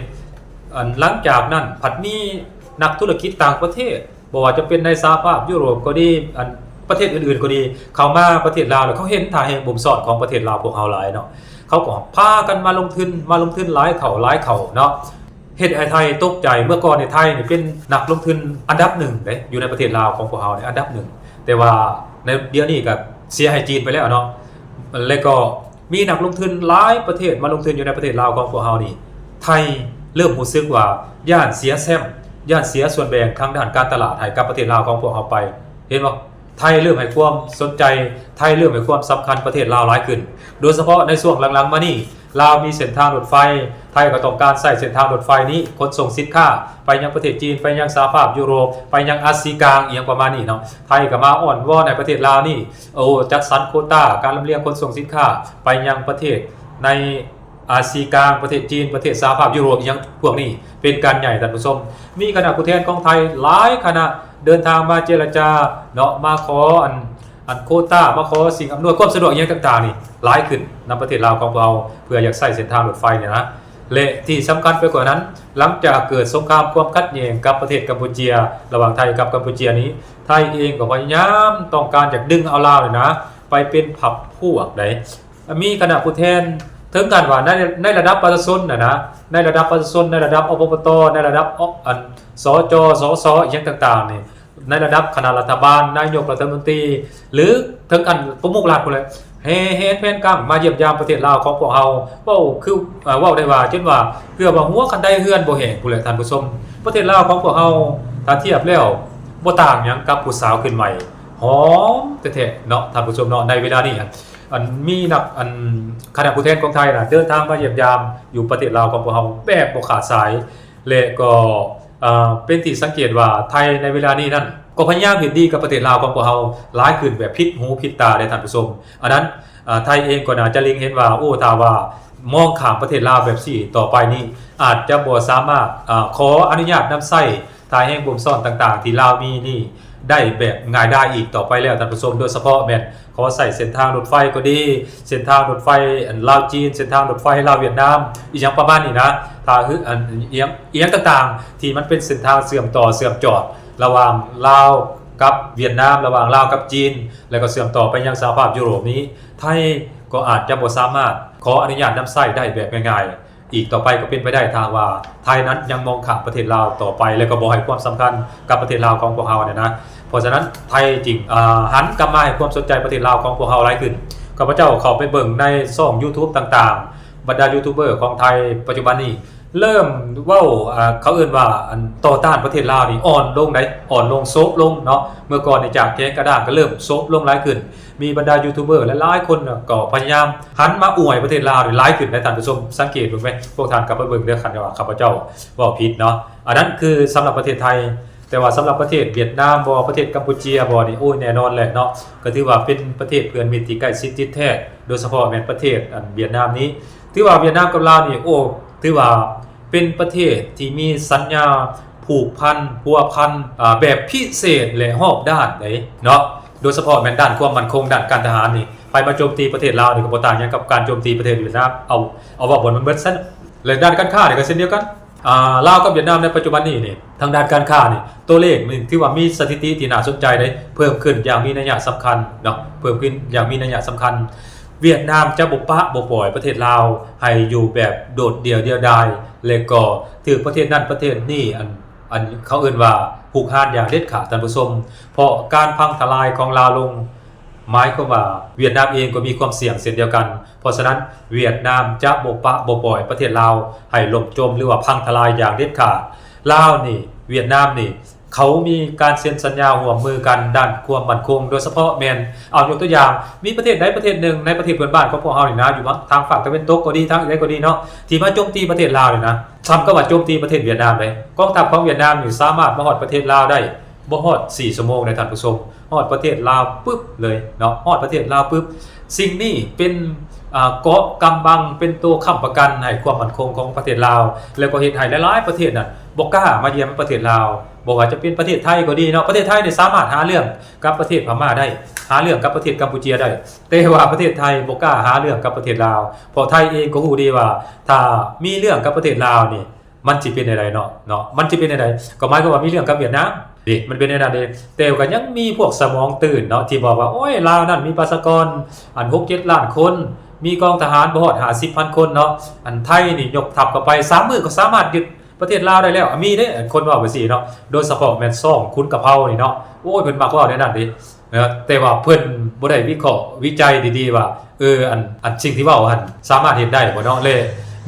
ອັນ ຫຼັງຈາກນັ້ນພັດມີນັກທຸລະກິດຕ່າງປະເທດ ບໍ່ວ່າຈະເປັນໃນສະຫະພາບຢູໂຣບກໍດີ ອັນ ປະເທດອື່ນໆກໍດີ ເຂົ້າມາປະເທດລາວ ແລ້ວເຂົາເຫັນທ່າແຮງບົ່ມຊ້ອນຂອງປະເທດລາວພວກເຮົາຫຼາຍເນາະ ເຂົາກໍພາກັນມາລົງທຶນ ມາລົງທຶນຫຼາຍເທົ່າຫຼາຍເທົ່າເນາະ ເຮັດໃຫ້ໄທຕົກໃຈ. ເມື່ອກ່ອນນີ້ໄທນີ້ເປັນນັກລົງທຶນອັນດັບໜຶ່ງເດ້ ຢູ່ໃນປະເທດລາວຂອງພວກເຮົານີ້ອັນດັບໜຶ່ງ ແຕ່ວ່າໃນດຽວນີ້ກໍເສຍໃຫ້ຈີນໄປແລ້ວເນາະ ແລ້ວກໍ ມີນັກລົງທຶນຫຼາຍປະເທດມາລົງທຶນຢູ່ໃນປະເທດລາວຂອງພວກເຮົານີ້ ໄທເລີ່ມຮູ້ສຶກວ່າຢ້ານເສຍແຊມ ຢ້ານເສຍສ່ວນແບ່ງທາງດ້ານການຕະຫຼາດໃຫ້ກັບປະເທດລາວຂອງພວກເຮົາໄປ. ເຫັນບໍ່? ໄທເລີ່ມໃຫ້ຄວາມສົນໃຈ ໄທເລີ່ມໃຫ້ຄວາມສຳຄັນປະເທດລາວຫຼາຍຂຶ້ນ ໂດຍສະເພາະໃນຊ່ວງຫຼັງໆມານີ້ ລາວມີເສັ້ນທາງລົດໄຟ ໄທກໍຕ້ອງການໃຊ້ເສັ້ນທາງລົດໄຟນີ້ຂົນສົ່ງສິນຄ້າໄປຍັງປະເທດຈີນ ໄປຍັງສະຫະພາບຢູໂຣບ ໄປຍັງອາຊີກາງ ອີ່ຫຍັງປະມານນີ້ເນາະ. ໄທກໍມາອ້ອນວອນໃຫ້ປະເທດລາວນີ້ ໂອ້ ຈັດສັນໂຄຕ້າການລຳລຽງຂົນສົ່ງສິນຄ້າໄປຍັງປະເທດໃນ ອາຊີກາງ, ປະເທດຈີນ, ປະເທດສະຫະພາບຢູໂຣບ ອີ່ຫຍັງພວກນີ້ເປັນການໃຫຍ່ ທ່ານຜູ້ຊົມ. ມີຄະນະຜູ້ແທນຂອງໄທຫຼາຍຄະນະເດີນທາງມາເຈລະຈາເນາະ, ມາຂໍອັນ ອັນໂຄຕ້າ ມາຂໍສິ່ງອຳນວຍຄວາມສະດວກອີ່ຫຍັງຕ່າງໆນີ້ຫຼາຍຂຶ້ນນຳປະເທດລາວຂອງພວກເຮົາ ເພື່ອຢາກໃຊ້ເສັ້ນທາງລົດໄຟນີ້ນະ. ແລະ ທີ່ສຳຄັນໄປກວ່ານັ້ນ, ຫຼັງຈາກເກີດສົງຄາມຄວາມຂັດແຍ່ງກັບປະເທດກຳປູເຈຍ ລະຫວ່າງໄທກັບກຳປູເຈຍນີ້, ໄທເອງກໍພະຍາຍາມຕ້ອງການຢາກດຶງເອົາລາວນີ້ນະ ໄປເປັນພັກພວກໃດ. ມີຄະນະຜູ້ແທນ ເຖິງຂັ້ນວ່າໃນ ໃນລະດັບປະຊາຊົນນະນະ, ໃນລະດັບປະຊາຊົນ, ໃນລະດັບ ອບປະຕ, ໃນລະດັບ ອ- ອັນ ສຈ, ສສ ອີ່ຫຍັງຕ່າງໆນີ້, ໃນລະດັບຄະນະລັດຖະບານ, ນາຍົກລັດຖະມົນຕີ ຫຼື ເຖິງຂັ້ນປະມຸກລັດພຸ້ນແຫຼະ ແຫ່ແຫນແຜນການມາຢ້ຽມຢາມປະເທດລາວຂອງພວກເຮົາ. ເວົ້າຄື ເວົ້າໄດ້ວ່າ ຈົນວ່າເກືອບວ່າຫົວຄັນໄດເຮືອນບໍ່ແຫ້ງພຸ້ນແຫຼະ ທ່ານຜູ້ຊົມ. ປະເທດລາວຂອງພວກເຮົາ ຖ້າທຽບແລ້ວ ບໍ່ຕ່າງຫຍັງກັບຜູ້ສາວຂຶ້ນໃໝ່ ຫອມແທ້ໆເນາະ ທ່ານຜູ້ຊົມເນາະ. ໃນເວລານີ້ ອັນ ມີນັກ ອັນ ຄະນະຜູ້ແທນຂອງໄທນະ ເດີນທາງມາຢ້ຽມຢາມຢູ່ປະເທດລາວຂອງພວກເຮົາແບບບໍ່ຂາດສາຍ ແລະ ກໍ ເປັນທີ່ສັງເກດວ່າໄທໃນເວລານີ້ນັ້ນ ກໍພະຍາຍາມເຮັດດີກັບປະເທດລາວຂອງພວກເຮົາຫຼາຍຂຶ້ນແບບຜິດຫູຜິດຕາເດ້ ທ່ານຜູ້ຊົມ. ອັນນັ້ນ ໄທເອງກໍໜ້າຈະເລັງເຫັນວ່າ ໂອ້ ຖ້າວ່າມອງຂ້າມປະເທດລາວແບບຊີ້ຕໍ່ໄປນີ້ ອາດຈະບໍ່ສາມາດ ອາ ຂໍອະນຸຍາດນຳໃຊ້ທ່າແຮງບົ່ມຊ້ອນຕ່າງໆທີ່ລາວມີນີ້ໄດ້ແບບງ່າຍດາຍອີກຕໍ່ໄປແລ້ວ ທ່ານຜູ້ຊົມ. ໂດຍສະເພາະແມ່ນ ຂໍໃຊ້ເສັ້ນທາງລົດໄຟກໍດີ, ເສັ້ນທາງລົດໄຟ ອັນ ລາວ-ຈີນ, ເສັ້ນທາງລົດໄຟລາວ-ຫວຽດນາມ ອີ່ຫຍັງປະມານນີ້ນະ. ຖ້າ ອັນ ອີ່ຫຍັງ ອີ່ຫຍັງຕ່າງໆ ທີ່ມັນເປັນເສັ້ນທາງເຊື່ອມຕໍ່ເຊື່ອມຈອດລະຫວ່າງລາວກັບຫວຽດນາມ, ລະຫວ່າງລາວກັບຈີນ ແລະ ກໍເຊື່ອມຕໍ່ໄປຍັງສະຫະພາບຢູໂຣບນີ້, ໄທກໍອາດຈະບໍ່ສາມາດຂໍອະນຸຍາດນຳໃຊ້ໄດ້ແບບງ່າຍໆ ອີກຕໍ່ໄປກໍເປັນໄປໄດ້ ຖ້າຫາກວ່າໄທນັ້ນຍັງມອງຂ້າມປະເທດລາວຕໍ່ໄປ ແລະ ກໍບໍ່ໃຫ້ຄວາມສຳຄັນກັບປະເທດລາວຂອງພວກເຮົານີ້ນະ. ເພາະສະນັ້ນ ໄທຈຶ່ງ ອາ ຫັນກັບມາໃຫ້ຄວາມສົນໃຈປະເທດລາວຂອງພວກເຮົາຫຼາຍຂຶ້ນ. ຂ້າພະເຈົ້າເຂົ້າໄປເບິ່ງໃນຊ່ອງຢູທູບຕ່າງໆ, ບັນດາຢູທູບເບີຂອງໄທປັດຈຸບັນນີ້ ເລີ່ມເວົ້າ ອາ ເຂົາເອີ້ນວ່າ ອັນ ຕໍ່ຕ້ານປະເທດລາວນີ້ອ່ອນລົງໃດ໋ ອ່ອນລົງ ໂຊບລົງເນາະ. ເມື່ອກ່ອນນີ້ຈາກແຂງກະດ້າງກໍເລີ່ມໂຊບລົງຫຼາຍຂຶ້ນ. ມີບັນດາຢູທູບເບີຫຼາຍໆຄົນກໍພະຍາຍາມຫັນມາອວຍປະເທດລາວນີ້ຫຼາຍຂຶ້ນໃດ໋ ທ່ານຜູ້ຊົມ. ສັງເກດເບິ່ງໄໝ? ພວກທ່ານກັບໄປເບິ່ງເດີ ຄັນວ່າຂ້າພະເຈົ້າເວົ້າຜິດເນາະ. ອັນນັ້ນຄືສຳລັບປະເທດໄທ, ແຕ່ວ່າສຳລັບປະເທດຫວຽດນາມບໍ ປະເທດກຳປູເຈຍບໍນີ້ ໂອ້ຍ ແນ່ນອນແຫຼະເນາະ, ກໍຖືວ່າເປັນປະເທດເພື່ອນມິດທີ່ໃກ້ຊິດຕິດແທດ ໂດຍສະເພາະແມ່ນປະເທດ ອັນ ຫວຽດນາມນີ້. ຖືວ່າຫວຽດນາມກັບລາວນີ້ ໂອ້ ຖືວ່າເປັນປະເທດທີ່ມີສັນຍາຜູກພັນພົວພັນ ອາ ແບບພິເສດ ແລະ ຮອບດ້ານໃດ໋ເນາະ, ໂດຍສະເພາະແມ່ນດ້ານຄວາມໝັ້ນຄົງ ດ້ານການທະຫານນີ້. ໃຜມາໂຈມຕີປະເທດລາວນີ້ກໍບໍ່ຕ່າງຫຍັງກັບການໂຈມຕີປະເທດຫວຽດນາມ. ເອົາ ເອົາເວົ້າບ່ອນມັນເບິດຊັ້ນ. ແລະ ດ້ານການຄ້ານີ້ກໍເຊັ່ນດຽວກັນ. ອາ ລາວກັບຫວຽດນາມໃນປັດຈຸບັນນີ້ນີ້ ທາງດ້ານການຄ້ານີ້ ຕົວເລກນີ້ຖືວ່າມີສະຖິຕິທີ່ໜ້າສົນໃຈເດ້, ເພີ່ມຂຶ້ນຢ່າງມີໄນຍະສຳຄັນເນາະ, ເພີ່ມຂຶ້ນຢ່າງມີໄນຍະສຳຄັນ. ຫວຽດນາມຈະບໍ່ປະບໍ່ປ່ອຍປະເທດລາວໃຫ້ຢູ່ແບບໂດດດ່ຽວດຽວດາຍ ແລະ ກໍຖືກປະເທດນັ້ນປະເທດນີ້ ອັນ ອັນ ເຂົາເອີ້ນວ່າຮຸກຮານຢ່າງເດັດຂາດ ທ່ານຜູ້ຊົມ. ເພາະການພັງທະລາຍຂອງລາວລົງ ໝາຍຄວາມວ່າຫວຽດນາມເອງກໍມີຄວາມສ່ຽງເຊັ່ນດຽວກັນ. ເພາະສະນັ້ນ ຫວຽດນາມຈະບໍ່ປະບໍ່ປ່ອຍປະເທດລາວໃຫ້ລົ້ມຈົມ ຫຼືວ່າພັງທະລາຍຢ່າງເດັດຂາດ. ລາວນີ້ ຫວຽດນາມນີ້ ເຂົາມີການເຊັນສັນຍາຮ່ວມມືກັນດ້ານຄວາມໝັ້ນຄົງ, ໂດຍສະເພາະແມ່ນ ເອົາ ຍົກຕົວຢ່າງ ມີປະເທດໃດປະເທດໜຶ່ງໃນປະເທດເພື່ອນບ້ານຂອງພວກເຮົານີ້ນະ ຢູ່ທາງຟາກຕາເວັນຕົກກໍດີ ທາງໃດກໍດີເນາະ ທີ່ມາໂຈມຕີປະເທດລາວນີ້ນະ ສ່ຳກັບວ່າໂຈມຕີປະເທດຫວຽດນາມເດ້. ກອງທັບຂອງຫວຽດນາມນີ້ສາມາດມາຮອດປະເທດລາວໄດ້ ບໍ່ຮອດສີ່ຊົ່ວໂມງໃດ໋ ທ່ານຜູ້ຊົມ, ຮອດປະເທດລາວປຶບເລີຍເນາະ, ຮອດປະເທດລາວປຶບ. ສິ່ງນີ້ເປັນ ອາ ເກາະກຳບັງ ເປັນໂຕຄ້ຳປະກັນໃຫ້ຄວາມໝັ້ນຄົງຂອງປະເທດລາວ ແລ້ວກໍເຮັດໃຫ້ຫຼາຍໆປະເທດນັ້ນບໍ່ກ້າມາຢ້ຽມປະເທດລາວ. ບໍ່ວ່າຈະເປັນປະເທດໄທກໍດີເນາະ, ປະເທດໄທນີ້ສາມາດຫາເລື່ອງກັບປະເທດພະມ້າໄດ້, ຫາເລື່ອງກັບປະເທດກຳປູເຈຍໄດ້, ແຕ່ວ່າປະເທດໄທບໍ່ກ້າຫາເລື່ອງກັບປະເທດລາວ ເພາະໄທເອງກໍຮູ້ດີວ່າ ຖ້າມີເລື່ອງກັບປະເທດລາວນີ້ ມັນຊິເປັນແນວໃດເນາະ ເນາະ ມັນຊິເປັນແນວໃດ? ກໍໝາຍຄວາມວ່າມີເລື່ອງກັບຫວຽດນາມເດ້ ມັນເປັນແນວນັ້ນເດ້. ແຕ່ກໍຍັງມີພວກສະໝອງຕື່ນເນາະ ທີ່ບອກວ່າ ໂອ້ຍ ລາວນັ້ນມີປະຊາກອນ ອັນ ຫົກເຈັດລ້ານຄົນ, ມີກອງທະຫານບໍ່ຮອດຫ້າສິບພັນຄົນເນາະ, ອັນ ໄທນີ້ຍົກທັບເຂົ້າໄປ ສາມມື້ກໍສາມາດຍຶດປະເທດລາວໄດ້ແລ້ວ. ອາ ມີເດ້ ຄົນເວົ້າໄປຊີ້ເນາະ, ໂດຍສະເພາະແມ່ນຊ່ອງຂຸນກະເພົານີ້ເນາະ, ໂອ້ຍ ເພິ່ນມັກເວົ້າແນວນັ້ນເດ້. ເອີ ແຕ່ວ່າເພິ່ນບໍ່ໄດ້ວິເຄາະວິໄຈດີໆວ່າ ເອີ ອັນ ອັນສິ່ງທີ່ເວົ້າຫັ້ນສາມາດເຮັດໄດ້ບໍ່ເນາະ ແລະ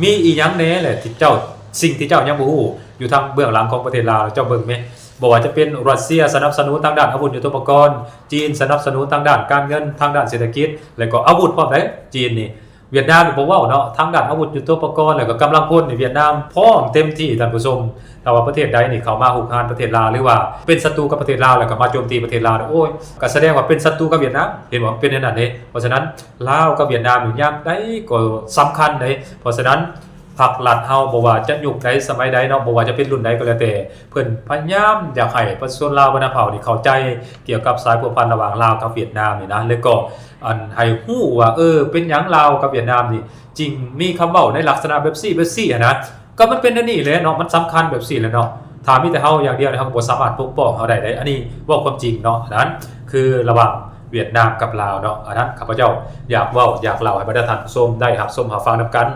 ມີອີ່ຫຍັງແດ່ແຫຼະທີ່ເຈົ້າ ສິ່ງທີ່ເຈົ້າຍັງບໍ່ຮູ້ຢູ່ທາງເບື້ອງຫຼັງຂອງປະເທດລາວ ເຈົ້າເບິ່ງແມະ. ບໍ່ວ່າຈະເປັນຣັດເຊຍສະໜັບສະໜູນທາງດ້ານອາວຸດຍຸດໂທປະກອນ, ຈີນສະໜັບສະໜູນທາງດ້ານການເງິນ, ທາງດ້ານເສດຖະກິດ ແລະ ກໍອາວຸດພ້ອມໃດ໋ ຈີນນີ້. ຫວຽດນາມນີ້ບໍ່ເວົ້າເນາະ ທາງດ້ານອາວຸດຍຸດໂທປະກອນ ແລ້ວກໍກຳລັງພົນນີ້ ຫວຽດນາມພ້ອມເຕັມທີ່ທ່ານຜູ້ຊົມ. ຖ້າວ່າປະເທດໃດນີ້ເຂົ້າມາຮຸກຮານປະເທດລາວ ຫຼືວ່າເປັນສັດຕູກັບປະເທດລາວ ແລ້ວກໍມາໂຈມຕີປະເທດລາວ ໂອ້ຍ ກໍສະແດງວ່າເປັນສັດຕູກັບຫວຽດນາມ ເຫັນບໍ່? ເປັນແນວນັ້ນເດ້. ເພາະສະນັ້ນ ລາວກັບຫວຽດນາມນີ້ຍາມໃດກໍສຳຄັນເດ້. ເພາະສະນັ້ນ ພັກລັດເຮົາ ບໍ່ວ່າຈະຍຸກໃດສະໄໝໃດເນາະ ບໍ່ວ່າຈະເປັນລຸ້ນໃດກໍແລ້ວແຕ່ ເພິ່ນພະຍາຍາມຢາກໃຫ້ປະຊາຊົນລາວບັນດາເຜົ່ານີ້ເຂົ້າໃຈກ່ຽວກັບສາຍພົວພັນລະຫວ່າງລາວກັບຫວຽດນາມນີ້ນະ ແລ້ວກໍ ອັນໃຫ້ຮູ້ວ່າ ເອີ ເປັນຫຍັງລາວກັບຫວຽດນາມນີ້ຈຶ່ງມີຄຳເວົ້າໃນລັກສະນະແບບຊີ້ແບບຊີ້ຫັ້ນນະ. ກໍມັນເປັນແນວນີ້ແຫຼະເນາະ ມັນສຳຄັນແບບຊີ້ແຫຼະເນາະ. ຖ້າມີແຕ່ເຮົາຢ່າງດຽວນີ້ ເຮົາກໍບໍ່ສາມາດປົກປ້ອງເຮົາໄດ້ເດ້. ອັນນີ້ເວົ້າຄວາມຈິງເນາະ ອັນນັ້ນຄືລະຫວ່າງຫວຽດນາມກັບລາວເນາະ. ອັນນັ້ນຂ້າພະເຈົ້າຢາກເວົ້າຢາກເລົ່າໃຫ້ບັນດາທ່ານຜູ້ຊົມໄດ້ຮັບຊົມຮັບຟັງນຳກັນ.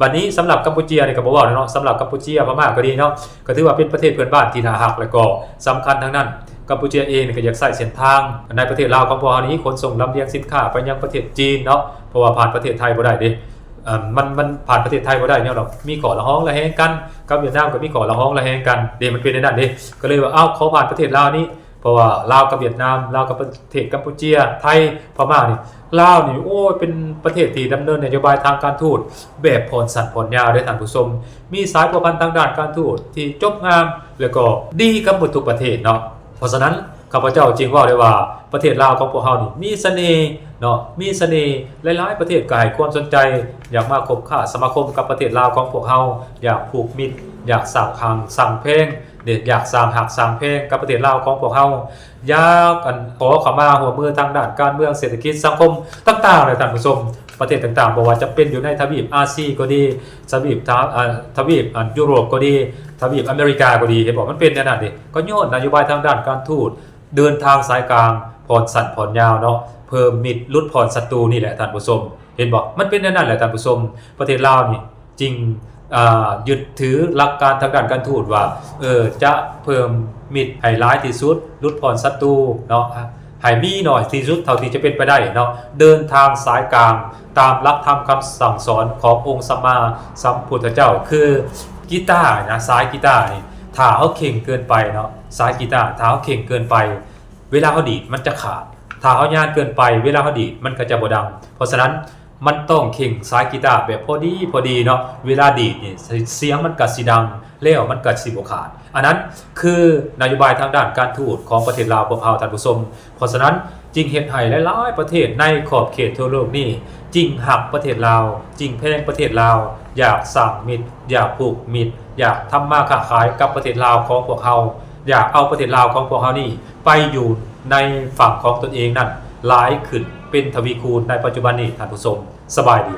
ບັດນີ້ສຳລັບກຳປູເຈຍນີ້ກໍບໍ່ເວົ້າແລ້ວເນາະ ສຳລັບກຳປູເຈຍ ພະມ້າກໍດີເນາະ ກໍຖືວ່າເປັນປະເທດເພື່ອນບ້ານທີ່ໜ້າຮັກ ແລະກໍສຳຄັນທັງນັ້ນ. ກຳປູເຈຍເອງນີ້ກໍຢາກໃຊ້ເສັ້ນທາງໃນປະເທດລາວຂອງພວກເຮົານີ້ ຂົນສົ່ງລຳລຽງສິນຄ້າໄປຍັງປະເທດຈີນເນາະ ເພາະວ່າຜ່ານປະເທດໄທບໍ່ໄດ້ເດ້. ເອີ ມັນ ມັນຜ່ານປະເທດໄທບໍ່ໄດ້ຍ້ອນວ່າມີຂໍ້ລະຫອງລະແຫງກັນ ກັບຫວຽດນາມກໍມີຂໍ້ລະຫອງລະແຫງກັນເດ້. ມັນເປັນແນວນັ້ນເດ້ ກໍເລີຍວ່າ ເອົາ ຂໍຜ່ານປະເທດລາວນີ້ ເພາະວ່າລາວກັບຫວຽດນາມ ລາວກັບປະເທດກຳປູເຈຍ ໄທ ພະມ້ານີ້ ລາວນີ້ ໂອ້ຍ ເປັນປະເທດທີ່ດຳເນີນນະໂຍບາຍທາງການທູດແບບຜ່ອນສັ້ນຜ່ອນຍາວເດ້ທ່ານຜູ້ຊົມ. ມີສາຍພົວພັນທາງດ້ານການທູດທີ່ຈົບງາມ ແລ້ວກໍດີກັບໝົດທຸກປະເທດເນາະ. ເພາະສະນັ້ນ ຂ້າພະເຈົ້າຈຶ່ງເວົ້າໄດ້ວ່າ ປະເທດລາວຂອງພວກເຮົານີ້ມີສະເໜ່ເນາະ ມີສະເໜ່. ຫຼາຍໆປະເທດກໍໃຫ້ຄວາມສົນໃຈ ຢາກມາຄົບຄ້າສະມາຄົມກັບປະເທດລາວຂອງພວກເຮົາ ຢາກຜູກມິດ ຢາກສ້າງຮັກສ້າງແພງເດ້ ຢາກສ້າງຮັກສ້າງແພງກັບປະເທດລາວຂອງພວກເຮົາ. ຢາກ ອັນ ຂໍເຂົ້າມາຮ່ວມມືທາງດ້ານການເມືອງ ເສດຖະກິດ ສັງຄົມຕ່າງໆແຫຼະທ່ານຜູ້ຊົມ. ປະເທດຕ່າງໆ ບໍ່ວ່າຈະເປັນຢູ່ໃນທະວີບອາຊີກໍດີ ທະວີບ ທະ ອາ ທະວີບ ອັນ ຢູໂຣບກໍດີ ທະວີບອາເມລິກາກໍດີ ເຫັນບໍ່? ມັນເປັນແນວນັ້ນເດ້ ກໍຍ້ອນນະໂຍບາຍທາງດ້ານການທູດ ເດີນທາງສາຍກາງ ຜ່ອນສັ້ນຜ່ອນຍາວເນາະ ເພີ່ມມິດ ຫຼຸດຜ່ອນສັດຕູນີ້ແຫຼະທ່ານຜູ້ຊົມ ເຫັນບໍ່? ມັນເປັນແນວນັ້ນແຫຼະທ່ານຜູ້ຊົມ. ປະເທດລາວນີ້ ຈຶ່ງ ອ່າ ຍຶດຖືຫຼັກການທາງດ້ານການທູດວ່າ ເອີ ຈະເພີ່ມມິດໃຫ້ຫຼາຍທີ່ສຸດ ຫຼຸດຜ່ອນສັດຕູເນາະ ໃຫ້ມີໜ້ອຍທີ່ສຸດເທົ່າທີ່ຈະເປັນໄປໄດ້ເນາະ ເດີນທາງສາຍກາງຕາມຫຼັກທຳຄຳສັ່ງສອນຂອງອົງສຳມາສຳພຸດທະເຈົ້າ. ຄືກີຕານະ ສາຍກີຕານີ້ ຖ້າເຮົາເຄັ່ງເກີນໄປເນາະ ສາຍກີຕາ ຖ້າເຮົາເຄັ່ງເກີນໄປ ເວລາເຮົາດີດມັນຈະຂາດ ຖ້າເຮົາຍານເກີນໄປ ເວລາເຮົາດີດມັນກໍຈະບໍ່ດັງ. ເພາະສະນັ້ນ ມັນຕ້ອງເຄັ່ງສາຍກີຕາແບບພໍດີ ພໍດີເນາະ ເວລາດີດນີ້ ສ- ສຽງມັນກະຊິດັງ ແລ້ວມັນກະຊິບໍ່ຂາດ. ອັນນັ້ນຄືນະໂຍບາຍທາງດ້ານການທູດຂອງປະເທດລາວພວກເຮົາທ່ານຜູ້ຊົມ. ເພາະສະນັ້ນຈຶ່ງເຮັດໃຫ້ຫຼາຍໆປະເທດໃນຂອບເຂດທົ່ວໂລກນີ້ ຈຶ່ງຮັກປະເທດລາວ ຈຶ່ງແພງປະເທດລາວ ຢາກສ້າງມິດ ຢາກຜູກມິດ ຢາກທຳມາຄ້າຂາຍກັບປະເທດລາວຂອງພວກເຮົາ ຢາກເອົາປະເທດລາວຂອງພວກເຮົານີ້ ໄປຢູ່ໃນຝັ່ງຂອງຕົນເອງນັ້ນຫຼາຍຂຶ້ນເປັນທະວີຄູນໃນປັດຈຸບັນນີ້ທ່ານຜູ້ຊົມ. ສະບາຍດີ.